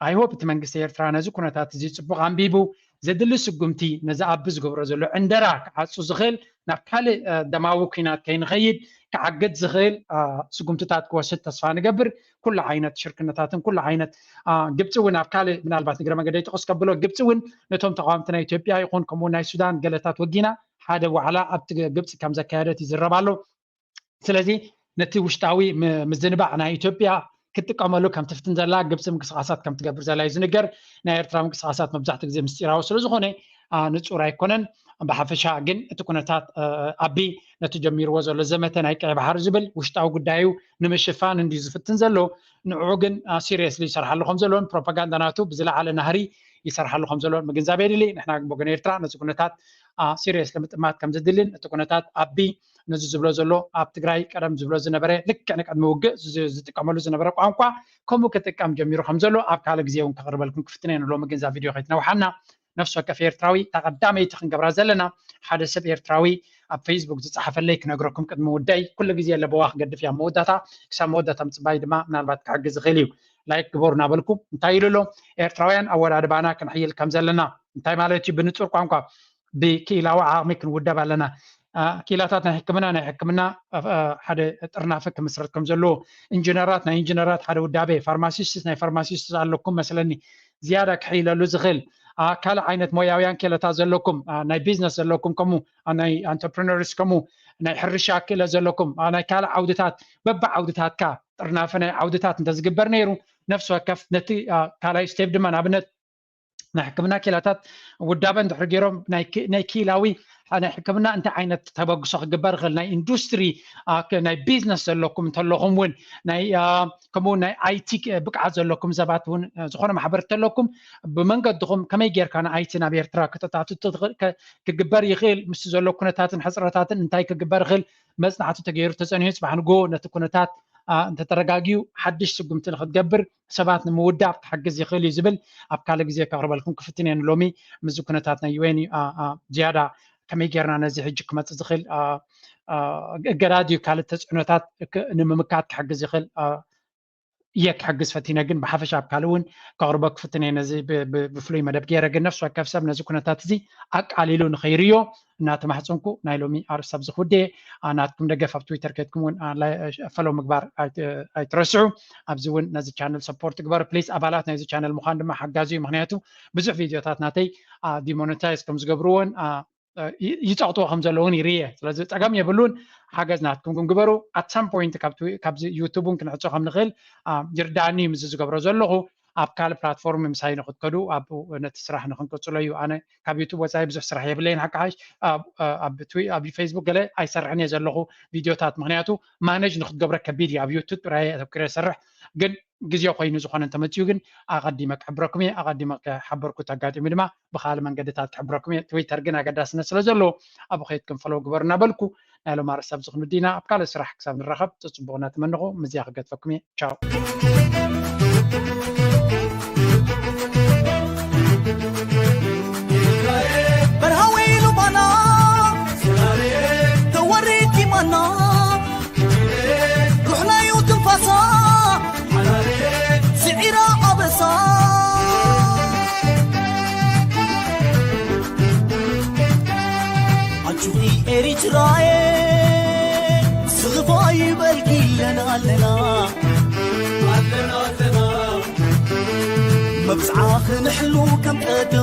I hope እቲ መንግስቲ ኤርትራ ነዚ ኩነታት እዚ ጽቡቕ ኣንቢቡ ዘድሊ ስጉምቲ ነዚ ኣቢ ዝገብሮ ዘሎ ዕንደራ ክዓጹ ዝኽእል ናብ ካልእ፣ እ፣ ደማዊ ኲናት ከይንኸይድ ክዓግት ዝኽእል፣ እ፣ ስጉምትታት ክወስድ ተስፋ ንገብር። ኩሉ ዓይነት ሽርክነታትን ኩሉ ዓይነት፣ እ፣ ግብጺ እውን ኣብ ካልእ ምናልባት ንግረ መገደይ ጥቕስ ከብሎ ግብጺ እውን ነቶም ተቓወምቲ ናይ ኢትዮጵያ ይኹን ከምኡ ናይ ሱዳን ገለታት ወጊና ሓደ ዋዕላ ኣብቲ ግብጺ ከም ዘካየደት ይዝረብ ኣሎ። ስለዚ ነቲ ውሽጣዊ ም-፣ ምዝንባዕ ናይ ኢትዮጵያ ክትጥቀመሉ ከም ትፍትን ዘላ፣ ግብጺ ምንቅስቓሳት ከም ትገብር ዘላ እዩ ዝንገር። ናይ ኤርትራ ምንቅስቓሳት መብዛሕትኡ ግዜ ምስጢራዊ ስለ ዝኾነ፣ ኣ፣ ንጹር ኣይኮነን። ብሓፈሻ ግን እቲ ኩነታት፣ እ፣ ኣቢ ነቲ ጀሚርዎ ዘሎ ዘመተ ናይ ቀይ ባሕሪ ዝብል ውሽጣዊ ጉዳዩ ንምሽፋን እንድዩ ዝፍትን ዘሎ። ንዕኡ ግን፣ ኣ፣ ሲሪየስሊ ይሰርሓሉ ከም ዘሎን ፕሮፓጋንዳ ናቱ ብዝለዓለ ናህሪ ይሰርሓሉ ከም ዘሎን ምግንዛብ የድሊ። ንሕና ግን ብወገን ኤርትራ ነዚ ኩነታት፣ ኣ፣ ሲሪየስ ንምጥማት ከም ዘድልን እቲ ኩነታት ኣቢ ነዚ ዝብሎ ዘሎ ኣብ ትግራይ ቀደም ዝብሎ ዝነበረ ልክዕ ንቅድሚ ውግእ ዝ-፣ ዝጥቀመሉ ዝነበረ ቋንቋ ከምኡ ክጥቀም ጀሚሩ ከም ዘሎ ኣብ ካልእ ግዜ እውን ከቕርበልኩም ክፍትን እየ ንሎሚ ግን እዛ ቪድዮ ከይትነውሓና። ነፍሲ ወከፍ ኤርትራዊ እታ ቀዳመይቲ ክንገብራ ዘለና ሓደ ሰብ ኤርትራዊ ኣብ ፌስቡክ ዝጸሓፈለይ ክነግረኩም ቅድሚ ውዳይ። ኩሉ ግዜ ለበዋ ክገድፍ እያ መወዳእታ፣ ክሳብ መወዳእታ ምጽባይ ድማ ምናልባት ክሕግዝ ይኽእል እዩ። ላይክ ግበሩ እናበልኩ እንታይ ኢሉ ኣሎ? ኤርትራውያን ኣወዳድባና ክንሕይል ከም ዘለና። እንታይ ማለት እዩ? ብንጹር ቋንቋ ብክኢላዊ ዓቕሚ ክንውደብ ኣለና። ኣ፣ ክኢላታት ናይ ሕክምና፣ ናይ ሕክምና፣ ኣ፣ ኣ፣ ሓደ ጥርናፈ ክምስረት ከም ዘለዎ፣ ኢንጂነራት፣ ናይ ኢንጂነራት ሓደ ውዳቤ፣ ፋርማሲስትስ፣ ናይ ፋርማሲስትስ ኣለኩም መስለኒ፣ ዝያዳ ክሕይለሉ ዝኽእል፣ ኣ፣ ካልእ ዓይነት ሞያውያን ክኢላታት ዘለኩም፣ ኣ፣ ናይ ቢዝነስ ዘለኩም፣ ከምኡ፣ ኣ፣ ናይ ኣንተርፕረነርስ፣ ከምኡ፣ ናይ ሕርሻ ክእለት ዘለኩም፣ ኣ፣ ናይ ካልእ ዓውድታት፣ በብዓውድታትካ ጥርናፈ ናይ ዓውድታት እንተዝግበር ነይሩ፣ ነፍሲ ወከፍ ነቲ፣ ኣ፣ ካልኣይ ስቴፕ ድማ ንኣብነት ናይ ሕክምና ኪላታት ውዳበ እንድሕር ገይሮም ናይ ክኢላዊ ናይ ሕክምና እንታይ ዓይነት ተበግሶ ክግበር ይኽእል ናይ ኢንዱስትሪ ናይ ቢዝነስ ዘለኩም እንተለኹም እውን ናይ ከምኡ ናይ ኣይቲ ብቅዓት ዘለኩም ሰባት እውን ዝኾነ ማሕበር እንተለኩም ብመንገድኹም ከመይ ጌርካ ንኣይቲ ናብ ኤርትራ ክተታቱ ክግበር ይኽእል ምስ ዘሎ ኩነታትን ሕፅረታትን እንታይ ክግበር ይኽእል መፅናዕቲ ተገይሩ ተፀኒሑ ፅባሕ ንጎ ነቲ ኩነታት እንተተረጋጊዩ ሓድሽ ስጉምቲ ንክትገብር ሰባት ንምውዳብ ክሕግዝ ይኽእል እዩ ዝብል ኣብ ካልእ ግዜ ከቕርበልኩም ክፍትን እየ ሎሚ ምስዚ ኩነታት ናይ ዩኤን እዩ ዝያዳ ከመይ ጌርና ነዚ ሕጂ ክመፅእ ዝኽእል እገዳ ድዩ ካልእ ተፅዕኖታት ንምምካት ክሕግዝ ይኽእል እየ ክሕግዝ ፈቲነ ግን ብሓፈሻ ኣብ ካልእ እውን ከቕርቦ ክፍትን እየ ነዚ ብፍሉይ መደብ ገይረ ግን ነፍሲ ወከፍ ሰብ ነዚ ኩነታት እዚ ኣቃሊሉ ንኸይርዮ እናተማሕፀንኩ ናይ ሎሚ ኣርእስቲ ኣብዚ ክውድእ ናትኩም ደገፍ ኣብ ትዊተር ከድኩም እውን ፈሎ ምግባር ኣይትረስዑ ኣብዚ እውን ነዚ ቻነል ሰፖርት ግበሩ ፕሊስ ኣባላት ናይዚ ቻነል ምዃን ድማ ሓጋዚ እዩ ምክንያቱ ብዙሕ ቪድዮታት ናተይ ዲሞኔታይዝ ከም ዝገብርዎን ይፀቕጥዎ ከም ዘለውን ይርየ ስለዚ ፀገም የብሉን ሓገዝ ናትኩም ግበሩ ኣት ሳም ፖይንት ካብዚ ዩቱብ እውን ክንዕፆ ከም ንኽእል ይርዳእኒ ምስ ዝገብሮ ዘለኹ ኣብ ካልእ ፕላትፎርም ምሳይ ንክትከዱ ኣብ ነቲ ስራሕ ንክንቅፅሎ እዩ ኣነ ካብ ዩቱብ ወፃኢ ብዙሕ ስራሕ የብለይን ሓቂ ሓሽ ኣብ ፌስቡክ ገለ ኣይሰርሕን እየ ዘለኹ ቪድዮታት ምክንያቱ ማነጅ ንክትገብረ ከቢድ እዩ ኣብ ዩቱብ ጥራይ ኣተኩረ ይሰርሕ ግን ግዜ ኮይኑ ዝኾነ እንተመፅኡ ግን ኣቐዲመ ክሕብረኩም እየ ኣቐዲመ ክሓበርኩ ተጋጢሙ ድማ ብካልእ መንገድታት ክሕብረኩም እየ ትዊተር ግን ኣገዳስነት ስለ ዘለዎ ኣብ ከይድኩም ፈለው ግበሩ እናበልኩ ናይ ሎም ኣርእስቲ ኣብዚ ክንውዲ ኢና ኣብ ካልእ ስራሕ ክሳብ ንራኸብ ፅፅቡቕ እናተመነኹ ምዝያ ክገድፈኩም እየ ቻው በርሃዊ ሉባና ተወሪድ ዲማና ሩሕናዩ ትንፋሳ ስዒራ ኣበሳ ኣጁኺ ኤሪትራየ ስኽፋ ይበልኪ ኣለና ኣለና ኣለና ኣለና መብፅዓ ክንሕሉ ከም ቀደም